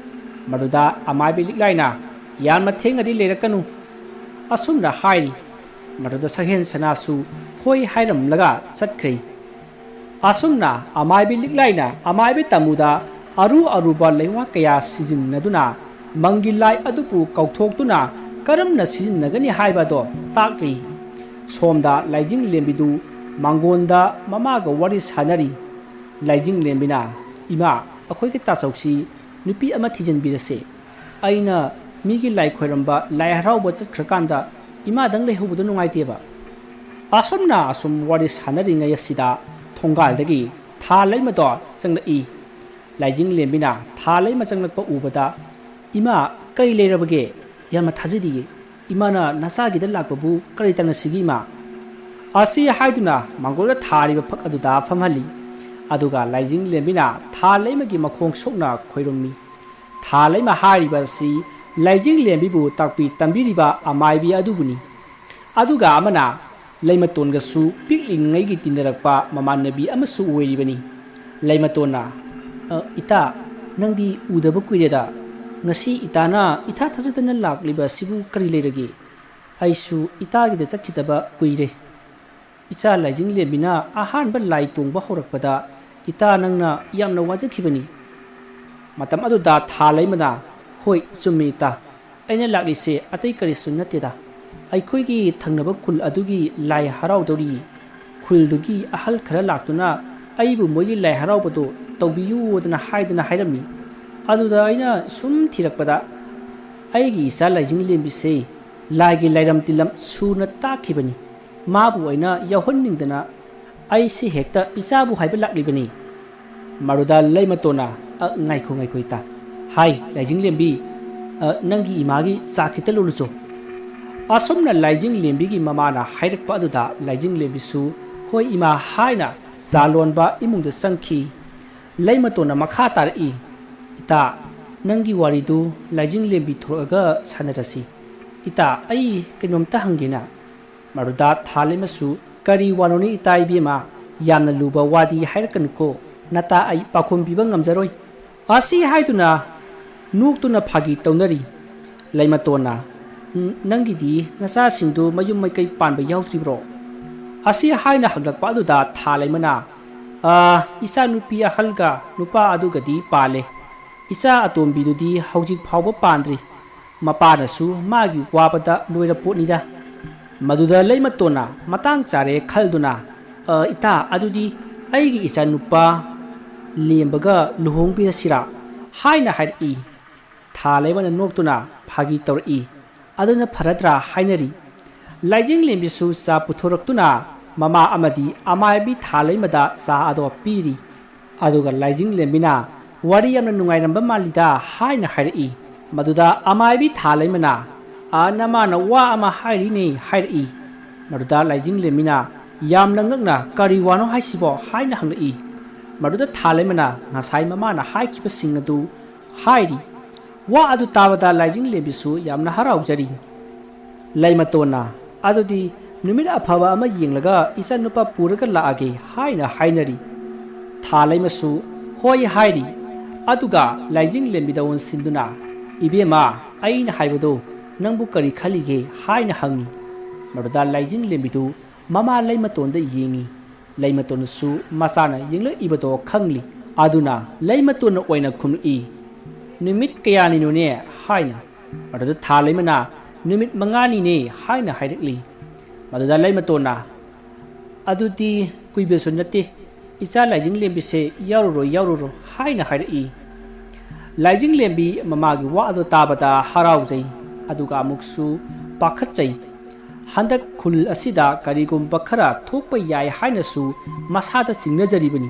ꯃꯗꯨꯗ ꯑꯃꯥꯏꯕꯤ ꯂꯤꯛꯂꯥꯏꯅ, "ꯌꯥꯝꯅ ꯊꯦꯡꯅꯗꯤ ꯂꯩꯔꯛꯀꯅꯨ꯫" ꯑꯁꯨꯝꯅ ꯍꯥꯏꯔꯤ꯫ ꯃꯗꯨꯗ ꯁꯛꯍꯦꯟ ꯁꯅꯥꯁꯨ ꯍꯣꯏ ꯍꯥꯏꯔꯝꯂꯒ ꯆꯠꯈ꯭ꯔꯦ꯫ ꯑꯁꯨꯝꯅ ꯑꯃꯥꯏꯕꯤ ꯂꯤꯛꯂꯥꯏꯅ ꯑꯃꯥꯏꯕꯤ ꯇꯥꯃꯨꯗ ꯑꯔꯨ ꯑꯔꯨꯕ ꯂꯩꯋꯥ ꯀꯌꯥ ꯁꯤꯖꯤꯟꯅꯗꯨꯅ ꯃꯪꯒꯤ ꯂꯥꯏ ꯑꯗꯨꯕꯨ ꯀꯧꯊꯣꯛꯇꯨꯅ ꯀꯔꯝꯅ ꯁꯤꯖꯤꯟꯅꯒꯅꯤ ꯍꯥꯏꯕꯗꯣ ꯇꯥꯛꯂꯤ꯫ ꯁꯣꯝꯗ ꯂꯥꯏꯖꯤꯡ ꯂꯦꯝꯕꯤꯗꯨ ꯃꯥꯡꯒꯣꯟꯗ ꯃꯃꯥꯒ ꯋꯥꯔꯤ ꯁꯥꯟꯅꯔꯤ꯫ ꯂꯥꯏꯖꯤꯡ ꯂꯦꯝꯕꯤꯅ, "ꯏꯃꯥ, ꯑꯩꯈꯣꯏꯒꯤ ꯇꯥꯆꯧꯁꯤ ꯅꯨꯄꯤ ꯑꯃ ꯊꯤꯖꯤꯟꯕꯤꯔꯁꯦ꯫ ꯑꯩꯅ ꯃꯤꯒꯤ ꯂꯥꯏ ꯈꯣꯏꯔꯝꯕ, ꯂꯥꯏ ꯍꯔꯥꯎꯕ ꯆꯠꯈ꯭ꯔꯀꯥꯟꯗ ꯏꯃꯥꯗꯪ ꯂꯩꯍꯧꯕꯗꯣ ꯅꯨꯡꯉꯥꯏꯇꯦꯕ꯫" ꯑꯁꯨꯝꯅ ꯑꯁꯨꯝ ꯋꯥꯔꯤ ꯁꯥꯟꯅꯔꯤꯉꯩ ꯑꯁꯤꯗ ꯊꯣꯡꯒꯥꯜꯗꯒꯤ ꯊꯥ ꯂꯩꯃꯗꯣ ꯆꯪꯂꯛꯏ꯫ ꯂꯥꯏꯖꯤꯡ ꯂꯦꯝꯕꯤꯅ ꯊꯥ ꯂꯩꯃ ꯆꯪꯂꯛꯄ ꯎꯕꯗ, "ꯏꯃꯥ, ꯀꯔꯤ ꯂꯩꯔꯕꯒꯦ? ꯌꯥꯝꯅ ꯊꯥꯖꯗꯤꯌꯦ꯫ ꯏꯃꯥꯅ ꯅꯆꯥꯒꯤꯗ ꯂꯥꯛꯄꯕꯨ ꯀꯔꯤ ꯇꯥꯟꯅꯁꯤꯒꯦ, ꯏꯃꯥ?" ꯑꯁꯤ ꯍꯥꯏꯗꯨꯅ ꯃꯥꯡꯒꯣꯜꯗ ꯊꯥꯔꯤꯕ ꯐꯛ ꯑꯗꯨꯗ ꯐꯝꯍꯜꯂꯤ꯫ ꯑꯗꯨꯒ ꯂꯥꯏꯖꯤꯡ ꯂꯦꯝꯕꯤꯅ ꯊꯥ ꯂꯩꯃꯒꯤ ꯃꯈꯣꯡ ꯁꯣꯛꯅ ꯈꯣꯏꯔꯨꯝꯃꯤ꯫ ꯊꯥ ꯂꯩꯃ ꯍꯥꯏꯔꯤꯕ ꯑꯁꯤ ꯂꯥꯏꯖꯤꯡ ꯂꯦꯝꯕꯤꯕꯨ ꯇꯥꯛꯄꯤ ꯇꯝꯕꯤꯔꯤꯕ ꯑꯃꯥꯏꯕꯤ ꯑꯗꯨꯕꯨꯅꯤ꯫ ꯑꯗꯨꯒ ꯑꯃꯅ ꯂꯩꯃꯇꯣꯟꯒꯁꯨ ꯄꯤꯛꯂꯤꯉꯩꯒꯤ ꯇꯤꯟꯅꯔꯛꯄ ꯃꯃꯥꯟꯅꯕꯤ ꯑꯃꯁꯨ ꯑꯣꯏꯔꯤꯕꯅꯤ꯫ ꯂꯩꯃꯇꯣꯟꯅ, "ꯑ, ꯏꯇꯥ, ꯅꯪꯗꯤ ꯎꯗꯕ ꯀꯨꯏꯔꯦꯗ꯫ ꯉꯁꯤ ꯏꯇꯥꯅ ꯏꯊꯥ ꯊꯥꯖꯗꯅ ꯂꯥꯛꯂꯤꯕ ꯑꯁꯤꯕꯨ ꯀꯔꯤ ꯂꯩꯔꯒꯦ? ꯑꯩꯁꯨ ꯏꯇꯥꯒꯤꯗ ꯆꯠꯈꯤꯗꯕ ꯀꯨꯏꯔꯦ꯫ ꯏꯆꯥ ꯂꯥꯏꯖꯤꯡ ꯂꯦꯝꯕꯤꯅ ꯑꯍꯥꯟꯕ ꯂꯥꯏ ꯇꯣꯡꯕ ꯍꯧꯔꯛꯄꯗ ꯏꯇꯥ ꯅꯪꯅ ꯌꯥꯝꯅ ꯋꯥꯖꯈꯤꯕꯅꯤ꯫" ꯃꯇꯝ ꯑꯗꯨꯗ ꯊꯥ ꯂꯩꯃꯅ, "ꯍꯣꯏ, ꯆꯨꯝꯃꯤ ꯏꯇꯥ꯫ ꯑꯩꯅ ꯂꯥꯛꯂꯤꯁꯦ ꯑꯇꯩ ꯀꯔꯤꯁꯨ ꯅꯠꯇꯦꯗ꯫ ꯑꯩꯈꯣꯏꯒꯤ ꯊꯪꯅꯕ ꯈꯨꯜ ꯑꯗꯨꯒꯤ ꯂꯥꯏ ꯍꯔꯥꯎꯗꯧꯔꯤ꯫ ꯈꯨꯜꯗꯨꯒꯤ ꯑꯍꯜ ꯈꯔ ꯂꯥꯛꯇꯨꯅ ꯑꯩꯕꯨ ꯃꯣꯏꯒꯤ ꯂꯥꯏ ꯍꯔꯥꯎꯕꯗꯨ ꯇꯧꯕꯤꯌꯨꯗꯅ ꯍꯥꯏꯗꯅ ꯍꯥꯏꯔꯝꯃꯤ꯫ ꯑꯗꯨꯗ ꯑꯩꯅ ꯁꯨꯝ ꯊꯤꯔꯛꯄꯗ ꯑꯩꯒꯤ ꯏꯆꯥ ꯂꯥꯏꯖꯤꯡꯂꯦꯝꯕꯤꯁꯦ ꯂꯥꯏꯒꯤ ꯂꯥꯏꯔꯝ ꯇꯤꯜꯂꯝ ꯁꯨꯅ ꯇꯥꯛꯈꯤꯕꯅꯤ꯫ ꯃꯥꯕꯨ ꯑꯩꯅ ꯌꯥꯎꯍꯟꯅꯤꯡꯗꯅ ꯑꯩꯁꯦ ꯍꯦꯛꯇ ꯏꯆꯥꯕꯨ ꯍꯥꯏꯕ ꯂꯥꯛꯂꯤꯕꯅꯤ꯫ ꯃꯗꯨꯗ ꯂꯩꯃꯇꯣꯟꯅ, "ꯑ, ꯉꯥꯏꯈꯣ, ꯉꯥꯏꯈꯣ ꯏꯇꯥ꯫ ꯍꯥꯏ, ꯂꯥꯏꯖꯤꯡꯂꯦꯝꯕꯤ, ꯑ, ꯅꯪꯒꯤ ꯏꯃꯥꯒꯤ ꯆꯥ ꯈꯤꯇ ꯂꯣꯜꯂꯨꯆꯣ꯫" ꯑꯁꯨꯝꯅ ꯂꯥꯏꯖꯤꯡꯂꯦꯝꯕꯤꯒꯤ ꯃꯃꯥꯅ ꯍꯥꯏꯔꯛꯄ ꯑꯗꯨꯗ ꯂꯥꯏꯖꯤꯡꯂꯦꯝꯕꯤꯁꯨ, "ꯍꯣꯏ ꯏꯃꯥ" ꯍꯥꯏꯅ ꯆꯥ ꯂꯣꯟꯕ ꯏꯃꯨꯡꯗ ꯆꯪꯈꯤ꯫ ꯂꯩꯃꯇꯣꯟꯅ ꯃꯈꯥ ꯇꯥꯔꯛꯏ, "ꯏꯇꯥ, ꯅꯪꯒꯤ ꯋꯥꯔꯤꯗꯨ ꯂꯥꯏꯖꯤꯡꯂꯦꯝꯕꯤ ꯊꯣꯔꯛꯑꯒ ꯁꯥꯟꯅꯔꯁꯤ꯫ ꯏꯇꯥ, ꯑꯩ ꯀꯩꯅꯣꯝꯇ ꯍꯪꯒꯦꯅ꯫" ꯃꯗꯨꯗ ꯊꯥꯂꯩꯃꯁꯨ, "ꯀꯔꯤ ꯋꯥꯅꯣꯅꯦ ꯏꯇꯥ ꯏꯕꯦꯝꯃ? ꯌꯥꯝꯅ ꯂꯨꯕ ꯋꯥꯗꯤ ꯍꯥꯏꯔꯛꯀꯅꯨꯀꯣ꯫ ꯅꯇꯥ ꯑꯩ ꯄꯥꯎꯈꯨꯝ ꯄꯤꯕ ꯉꯝꯖꯔꯣꯏ꯫" ꯑꯁꯤ ꯍꯥꯏꯗꯨꯅ ꯅꯣꯛꯇꯨꯅ ꯐꯥꯒꯤ ꯇꯧꯅꯔꯤ꯫ ꯂꯩꯃꯇꯣꯟꯅ, "ꯎꯝ, ꯅꯪꯒꯤꯗꯤ ꯅꯆꯥꯁꯤꯡꯗꯨ ꯃꯌꯨꯝ ꯃꯀꯩ ꯄꯥꯟꯕ ꯌꯥꯎꯗ꯭ꯔꯤꯕ꯭ꯔꯣ?" ꯑꯁꯤ ꯍꯥꯏꯅ ꯍꯪꯂꯛꯄ ꯑꯗꯨꯗ ꯊꯥꯂꯩꯃꯅ, "ꯑ, ꯏꯆꯥ ꯅꯨꯄꯤ ꯑꯍꯜꯒ ꯅꯨꯄꯥ ꯑꯗꯨꯒꯗꯤ ꯄꯥꯜꯂꯦ꯫ ꯏꯆꯥ ꯑꯇꯣꯝꯕꯤꯗꯨꯗꯤ ꯍꯧꯖꯤꯛ ꯐꯥꯎꯕ ꯄꯥꯟꯗ꯭ꯔꯤ꯫ ꯃꯄꯥꯅꯁꯨ ꯃꯥꯒꯤ ꯋꯥꯕꯗ ꯂꯣꯏꯔ ꯄꯣꯠꯅꯤꯗ꯫" ꯃꯗꯨꯗ ꯂꯩꯃꯇꯣꯟꯅ ꯃꯇꯥꯡ ꯆꯥꯔꯦ ꯈꯜꯗꯨꯅ, "ꯑ, ꯏꯇꯥ, ꯑꯗꯨꯗꯤ ꯑꯩꯒꯤ ꯏꯆꯥꯅꯨꯄꯥ ꯂꯦꯝꯕꯒ ꯂꯨꯍꯣꯡꯕꯤꯔꯁꯤꯔꯥ?" ꯍꯥꯏꯅ ꯍꯥꯏꯔꯛꯏ꯫ ꯊꯥꯂꯩꯃꯅ ꯅꯣꯛꯇꯨꯅ ꯐꯥꯒꯤ ꯇꯧꯔꯛꯏ꯫ "ꯑꯗꯨꯅ ꯐꯔꯗ꯭ꯔꯥ?" ꯍꯥꯏꯅꯔꯤ꯫ ꯂꯥꯏꯖꯤꯡꯂꯦꯝꯕꯤꯁꯨ ꯆꯥ ꯄꯨꯊꯣꯔꯛꯇꯨꯅ ꯃꯃꯥ ꯑꯃꯗꯤ ꯑꯃꯥꯏꯕꯤ ꯊꯥꯂꯩꯃꯗ ꯆꯥ ꯑꯗꯣ ꯄꯤꯔꯤ꯫ ꯑꯗꯨꯒ ꯂꯥꯏꯖꯤꯡꯂꯦꯝꯕꯤꯅ ꯋꯥꯔꯤ ꯌꯥꯝꯅ ꯅꯨꯡꯉꯥꯏꯔꯝꯕ ꯃꯥꯜꯂꯤꯗ ꯍꯥꯏꯅ ꯍꯥꯏꯔꯛꯏ꯫ ꯃꯗꯨꯗ ꯑꯃꯥꯏꯕꯤ ꯊꯥꯂꯩꯃꯅ, "ꯑ, ꯅꯃꯥꯅ ꯋꯥ ꯑꯃ ꯍꯥꯏꯔꯤꯅꯦ" ꯍꯥꯏꯔꯛꯏ꯫ ꯃꯗꯨꯗ ꯂꯥꯏꯖꯤꯡꯂꯦꯝꯕꯤꯅ ꯌꯥꯝꯅ ꯉꯛꯅ, "ꯀꯔꯤ ꯋꯥꯅꯣ ꯍꯥꯏꯁꯤꯕꯣ?" ꯍꯥꯏꯅ ꯍꯪꯂꯛꯏ꯫ ꯃꯗꯨꯗ ꯊꯥꯂꯩꯃꯅ ꯉꯁꯥꯏ ꯃꯃꯥꯅ ꯍꯥꯏꯈꯤꯕꯁꯤꯡ ꯑꯗꯨ ꯍꯥꯏꯔꯤ꯫ ꯋꯥ ꯑꯗꯨ ꯇꯥꯕꯗ ꯂꯥꯏꯖꯤꯡꯂꯦꯝꯕꯤꯁꯨ ꯌꯥꯝꯅ ꯍꯔꯥꯎꯖꯔꯤ꯫ ꯂꯩꯃꯇꯣꯟꯅ, "ꯑꯗꯨꯗꯤ ꯅꯨꯃꯤꯠ ꯑꯐꯕ ꯑꯃ ꯌꯦꯡꯂꯒ ꯏꯆꯥꯅꯨꯄꯥ ꯄꯨꯔꯒ ꯂꯥꯛꯑꯒꯦ" ꯍꯥꯏꯅ ꯍꯥꯏꯅꯔꯤ꯫ ꯊꯥꯂꯩꯃꯁꯨ ꯍꯣꯏ ꯍꯥꯏꯔꯤ꯫ ꯑꯗꯨꯒ ꯂꯥꯏꯖꯤꯡꯂꯦꯝꯕꯤꯗ ꯑꯣꯟꯁꯤꯟꯗꯨꯅ, "ꯏꯕꯦꯝꯃ, ꯑꯩꯅ ꯍꯥꯏꯕꯗꯣ ꯅꯪꯕꯨ ꯀꯔꯤ ꯈꯜꯂꯤꯒꯦ?" ꯍꯥꯏꯅ ꯍꯪꯉꯤ꯫ ꯃꯗꯨꯗ ꯂꯥꯏꯖꯤꯡꯂꯦꯝꯕꯤꯗꯨ ꯃꯃꯥ ꯂꯩꯃꯇꯣꯟꯗ ꯌꯦꯡꯉꯤ꯫ ꯂꯩꯃꯇꯣꯟꯅꯁꯨ ꯃꯆꯥꯅ ꯌꯦꯡꯂꯛꯏꯕꯗꯣ ꯈꯪꯂꯤ꯫ ꯑꯗꯨꯅ ꯂꯩꯃꯇꯣꯟꯅ ꯑꯣꯏꯅ ꯈꯨꯝꯂꯛꯏ, "ꯅꯨꯃꯤꯠ ꯀꯌꯥꯅꯤꯅꯣꯅꯦ?" ꯍꯥꯏꯅ꯫ ꯃꯗꯨꯗ ꯊꯥꯂꯩꯃꯅ, "ꯅꯨꯃꯤꯠ ꯃꯉꯥꯅꯤꯅꯦ" ꯍꯥꯏꯅ ꯍꯥꯏꯔꯛꯂꯤ꯫ ꯃꯗꯨꯗ ꯂꯩꯃꯇꯣꯟꯅ, "ꯑꯗꯨꯗꯤ ꯀꯨꯏꯕꯁꯨ ꯅꯠꯇꯦ, ꯏꯆꯥ ꯂꯥꯏꯖꯤꯡꯂꯦꯝꯕꯤꯁꯦ ꯌꯥꯎꯔꯨꯔꯣ, ꯌꯥꯎꯔꯨꯔꯣ" ꯍꯥꯏꯅ ꯍꯥꯏꯔꯛꯏ꯫ ꯂꯥꯏꯖꯤꯡꯂꯦꯝꯕꯤ ꯃꯃꯥꯒꯤ ꯋꯥ ꯑꯗꯨ ꯇꯥꯕꯗ ꯍꯔꯥꯎꯖꯩ, ꯑꯗꯨꯒ ꯑꯃꯨꯛꯁꯨ ꯄꯥꯈꯠꯆꯩ꯫ ꯍꯟꯗꯛ ꯈꯨꯜ ꯑꯁꯤꯗ ꯀꯔꯤꯒꯨꯝꯕ ꯈꯔ ꯊꯣꯛꯄ ꯌꯥꯏ ꯍꯥꯏꯅꯁꯨ ꯃꯁꯥꯗ ꯆꯤꯡꯅꯖꯔꯤꯕꯅꯤ꯫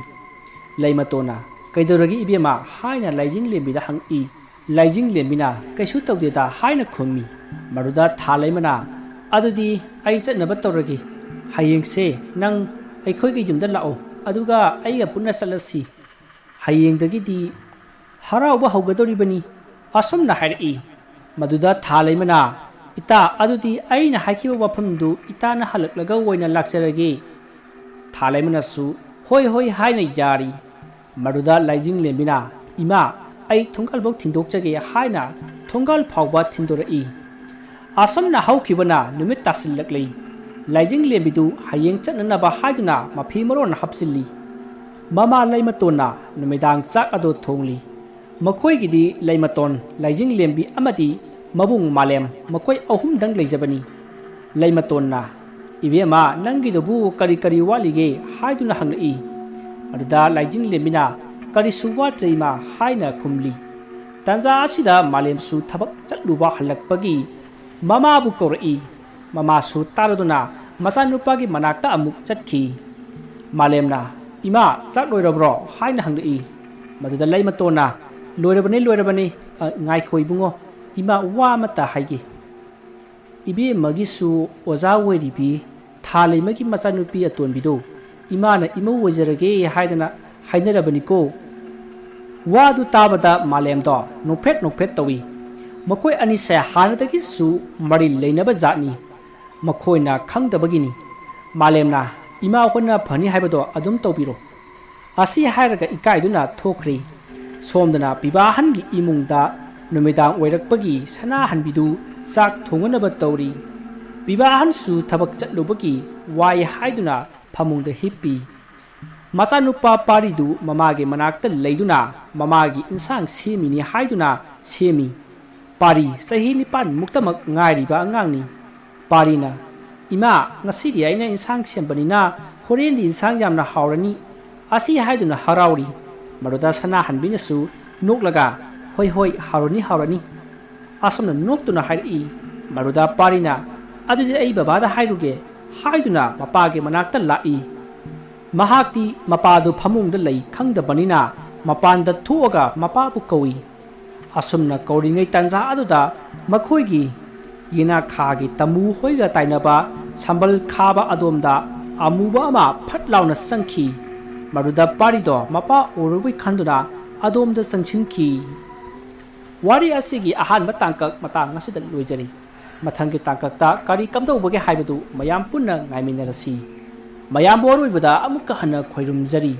ꯂꯩꯃꯇꯣꯟꯅ, "ꯀꯩꯗꯧꯔꯒꯦ ꯏꯕꯦꯝꯃ?" ꯍꯥꯏꯅ ꯂꯥꯏꯖꯤꯡꯂꯦꯝꯕꯤꯗ ꯍꯪꯉꯛꯏ꯫ ꯂꯥꯏꯖꯤꯡꯂꯦꯝꯕꯤꯅ, "ꯀꯩꯁꯨ ꯇꯧꯗꯦꯗ" ꯍꯥꯏꯅ ꯈꯨꯝꯃꯤ꯫ ꯃꯗꯨꯗ ꯊꯥ ꯂꯩꯃꯅ, "ꯑꯗꯨꯗꯤ ꯑꯩ ꯆꯠꯅꯕ ꯇꯧꯔꯒꯦ꯫ ꯍꯌꯦꯡꯁꯦ ꯅꯪ ꯑꯩꯈꯣꯏꯒꯤ ꯌꯨꯝꯗ ꯂꯥꯛꯑꯣ, ꯑꯗꯨꯒ ꯑꯩꯒ ꯄꯨꯟꯅ ꯆꯠꯂꯁꯤ꯫ ꯍꯌꯦꯡꯗꯒꯤꯗꯤ ꯍꯔꯥꯎꯕ ꯍꯧꯒꯗꯧꯔꯤꯕꯅꯤ" ꯑꯁꯨꯝꯅ ꯍꯥꯏꯔꯛꯏ꯫ ꯃꯗꯨꯗ ꯊꯥ ꯂꯩꯃꯅ, "ꯏꯇꯥ, ꯑꯗꯨꯗꯤ ꯑꯩꯅ ꯍꯥꯏꯈꯤꯕ ꯋꯥꯐꯝꯗꯨ ꯏꯇꯥꯅ ꯍꯜꯂꯛꯂꯒ ꯑꯣꯏꯅ ꯂꯥꯛꯆꯔꯒꯦ"꯫ ꯊꯥ ꯂꯩꯃꯅꯁꯨ "ꯍꯣꯏ, ꯍꯣꯏ" ꯍꯥꯏꯅ ꯌꯥꯔꯤ꯫ ꯃꯗꯨꯗ ꯂꯥꯏꯖꯤꯡꯂꯦꯝꯕꯤꯅ, "ꯏꯃꯥ, ꯑꯩ ꯊꯣꯡꯒꯥꯜꯐꯥꯎ ꯊꯤꯟꯗꯣꯛꯆꯒꯦ" ꯍꯥꯏꯅ ꯊꯣꯡꯒꯥꯜ ꯐꯥꯎꯕ ꯊꯤꯟꯗꯣꯔꯛꯏ꯫ ꯑꯁꯨꯝꯅ ꯍꯧꯈꯤꯕꯅ ꯅꯨꯃꯤꯠ ꯇꯥꯁꯤꯜꯂꯛꯂꯤ꯫ ꯂꯥꯏꯖꯤꯡꯂꯦꯝꯕꯤꯗꯨ ꯍꯌꯦꯡ ꯆꯠꯅꯅꯕ ꯍꯥꯏꯗꯨꯅ ꯃꯐꯤ ꯃꯔꯣꯟ ꯍꯥꯞꯆꯤꯜꯂꯤ꯫ ꯃꯃꯥ ꯂꯩꯃꯇꯣꯟꯅ ꯅꯨꯃꯤꯗꯥꯡ ꯆꯥꯛ ꯑꯗꯨ ꯊꯣꯡꯂꯤ꯫ ꯃꯈꯣꯏꯒꯤꯗꯤ ꯂꯩꯃꯇꯣꯟ, ꯂꯥꯏꯖꯤꯡꯂꯦꯝꯕꯤ ꯑꯃꯗꯤ ꯃꯕꯨꯡ ꯃꯥꯂꯦꯝ, ꯃꯈꯣꯏ ꯑꯍꯨꯝꯗꯪ ꯂꯩꯖꯕꯅꯤ꯫ ꯂꯩꯃꯇꯣꯟꯅ, "ꯏꯕꯦꯝꯃ, ꯅꯪꯒꯤꯗꯨꯕꯨ ꯀꯔꯤ ꯀꯔꯤ ꯋꯥꯠꯂꯤꯒꯦ?" ꯍꯥꯏꯗꯨꯅ ꯍꯪꯂꯛꯏ꯫ ꯑꯗꯨꯗ ꯂꯥꯏꯖꯤꯡꯂꯦꯝꯕꯤꯅ, "ꯀꯔꯤꯁꯨ ꯋꯥꯠꯇ꯭ꯔꯦ ꯏꯃꯥ" ꯍꯥꯏꯅ ꯈꯨꯝꯂꯤ꯫ ꯇꯥꯟꯖꯥ ꯑꯁꯤꯗ ꯃꯥꯂꯦꯝꯁꯨ ꯊꯕꯛ ꯆꯠꯂꯨꯕ ꯍꯜꯂꯛꯄꯒꯤ ꯃꯃꯥꯕꯨ ꯀꯧꯔꯛꯏ꯫ ꯃꯃꯥꯁꯨ ꯇꯥꯔꯗꯨꯅ ꯃꯆꯥꯅꯨꯄꯥꯒꯤ ꯃꯅꯥꯛꯇ ꯑꯃꯨꯛ ꯆꯠꯈꯤ꯫ ꯃꯥꯂꯦꯝꯅ, "ꯏꯃꯥ, ꯆꯥꯛ ꯂꯣꯏꯔꯕ꯭ꯔꯣ?" ꯍꯥꯏꯅ ꯍꯪꯂꯛꯏ꯫ ꯃꯗꯨꯗ ꯂꯩꯃꯇꯣꯟꯅ, "ꯂꯣꯏꯔꯕꯅꯤ, ꯂꯣꯏꯔꯕꯅꯤ꯫ ꯑ, ꯉꯥꯏꯈꯣ ꯏꯕꯨꯡꯉꯣ, ꯏꯃꯥ ꯋꯥ ꯑꯃꯇ ꯍꯥꯏꯒꯦ꯫ ꯏꯕꯦꯝꯃꯒꯤꯁꯨ ꯑꯣꯖꯥ ꯑꯣꯏꯔꯤꯕꯤ ꯊꯥ ꯂꯩꯃꯒꯤ ꯃꯆꯥꯅꯨꯄꯤ ꯑꯇꯣꯟꯕꯤꯗꯣ ꯏꯃꯥꯅ ꯏꯃꯧ ꯑꯣꯏꯖꯔꯒꯦ ꯍꯥꯏꯗꯅ ꯍꯥꯏꯅꯔꯕꯅꯤꯀꯣ"꯫ ꯋꯥꯗꯨ ꯇꯥꯕꯗ ꯃꯥꯂꯦꯝꯗꯣ ꯅꯣꯛꯐꯦꯠ ꯅꯣꯛꯐꯦꯠ ꯇꯧꯏ꯫ ꯃꯈꯣꯏ ꯑꯅꯤꯁꯦ ꯍꯥꯟꯅꯗꯒꯤꯁꯨ ꯃꯔꯤ ꯂꯩꯅꯕ ꯖꯥꯠꯅꯤ꯫ ꯃꯈꯣꯏꯅ ꯈꯪꯗꯕꯒꯤꯅꯤ꯫ ꯃꯥꯂꯦꯝꯅ, "ꯏꯃꯥ ꯍꯣꯏꯅ ꯐꯅꯤ ꯍꯥꯏꯕꯗꯣ ꯑꯗꯨꯝ ꯇꯧꯕꯤꯔꯣ"꯫ ꯑꯁꯤ ꯍꯥꯏꯔꯒ ꯏꯀꯥꯏꯗꯨꯅ ꯊꯣꯛꯈ꯭ꯔꯦ꯫ ꯁꯣꯝꯗꯅ ꯄꯤꯕꯥꯍꯟꯒꯤ ꯏꯃꯨꯡꯗ ꯅꯨꯃꯤꯗꯥꯡ ꯑꯣꯏꯔꯛꯄꯒꯤ ꯁꯅꯥꯍꯟꯕꯤꯗꯨ ꯆꯥꯛ ꯊꯣꯡꯅꯅꯕ ꯇꯧꯔꯤ꯫ ꯄꯤꯕꯥꯍꯟꯁꯨ ꯊꯕꯛ ꯆꯠꯂꯨꯕꯒꯤ ꯋꯥꯏ ꯍꯥꯏꯗꯨꯅ ꯐꯃꯨꯡꯗ ꯍꯤꯞꯄꯤ꯫ ꯃꯆꯥꯅꯨꯄꯥ ꯄꯥꯔꯤꯗꯨ ꯃꯃꯥꯒꯤ ꯃꯅꯥꯛꯇ ꯂꯩꯗꯨꯅ ꯃꯃꯥꯒꯤ ꯏꯟꯁꯥꯡ ꯁꯦꯝꯃꯤꯅꯤ ꯍꯥꯏꯗꯨꯅ ꯁꯦꯝꯃꯤ꯫ ꯄꯥꯔꯤ ꯆꯍꯤ ꯅꯤꯄꯥꯟ ꯃꯨꯛꯇꯃꯛ ꯉꯥꯏꯔꯤꯕ ꯑꯉꯥꯡꯅꯤ꯫ ꯄꯥꯔꯤꯅ, "ꯏꯃꯥ, ꯉꯁꯤꯗꯤ ꯑꯩꯅ ꯏꯟꯁꯥꯡ ꯁꯦꯝꯕꯅꯤꯅ ꯍꯣꯔꯦꯟꯗꯤ ꯏꯟꯁꯥꯡ ꯌꯥꯝꯅ ꯍꯥꯎꯔꯅꯤ" ꯑꯁꯤ ꯍꯥꯏꯗꯨꯅ ꯍꯔꯥꯎꯔꯤ꯫ ꯃꯗꯨꯗ ꯁꯅꯥꯍꯟꯕꯤꯅꯁꯨ ꯅꯣꯛꯂꯒ, "ꯍꯣꯏ, ꯍꯣꯏ, ꯍꯥꯎꯔꯅꯤ, ꯍꯥꯎꯔꯅꯤ," ꯑꯁꯨꯝꯅ ꯅꯣꯛꯇꯨꯅ ꯍꯥꯏꯔꯛꯏ꯫ ꯃꯔꯨꯗ ꯄꯥꯔꯤꯅ, "ꯑꯗꯨꯗꯤ ꯑꯩ ꯕꯕꯥꯗ ꯍꯥꯏꯔꯨꯒꯦ" ꯍꯥꯏꯗꯨꯅ ꯃꯄꯥꯒꯤ ꯃꯅꯥꯛꯇ ꯂꯥꯛꯏ꯫ ꯃꯍꯥꯛꯇꯤ ꯃꯄꯥꯗꯨ ꯐꯃꯨꯡꯗ ꯂꯩ ꯈꯪꯗꯕꯅꯤꯅ ꯃꯄꯥꯟꯗ ꯊꯣꯛꯑꯒ ꯃꯄꯥꯕꯨ ꯀꯧꯏ꯫ ꯑꯁꯨꯝꯅ ꯀꯧꯔꯤꯉꯩ ꯇꯥꯟꯖꯥ ꯑꯗꯨꯗ ꯃꯈꯣꯏꯒꯤ ꯌꯦꯅꯥꯈꯥꯒꯤ ꯇꯃꯨ ꯍꯣꯏꯒ ꯇꯥꯏꯅꯕ ꯁꯝꯕꯜ ꯈꯥꯕ ꯑꯗꯣꯝꯗ ꯑꯃꯨꯕ ꯑꯃ ꯐꯠ ꯂꯥꯎꯅ ꯆꯪꯈꯤ꯫ ꯃꯗꯨꯗ ꯄꯥꯔꯤꯗꯣ ꯃꯄꯥ ꯎꯔꯨꯕꯩ ꯈꯟꯗꯨꯅ ꯑꯗꯣꯝꯗ ꯆꯪꯁꯤꯟꯈꯤ꯫ ꯋꯥꯔꯤ ꯑꯁꯤꯒꯤ ꯑꯍꯥꯟꯕ ꯇꯥꯡꯀꯛ ꯃꯇꯥꯡ ꯑꯁꯤꯗ ꯂꯣꯏꯖꯔꯤ꯫ ꯃꯊꯪꯒꯤ ꯇꯥꯡꯀꯛꯇ ꯀꯔꯤ ꯀꯝꯗꯧꯕꯒꯦ ꯍꯥꯏꯕꯗꯨ ꯃꯌꯥꯝ ꯄꯨꯟꯅ ꯉꯥꯏꯃꯤꯟꯅꯔꯁꯤ꯫ ꯃꯌꯥꯝꯕꯨ ꯑꯔꯣꯏꯕꯗ ꯑꯃꯨꯛꯀ ꯍꯟꯅ ꯈꯣꯏꯔꯨꯝꯖꯔꯤ꯫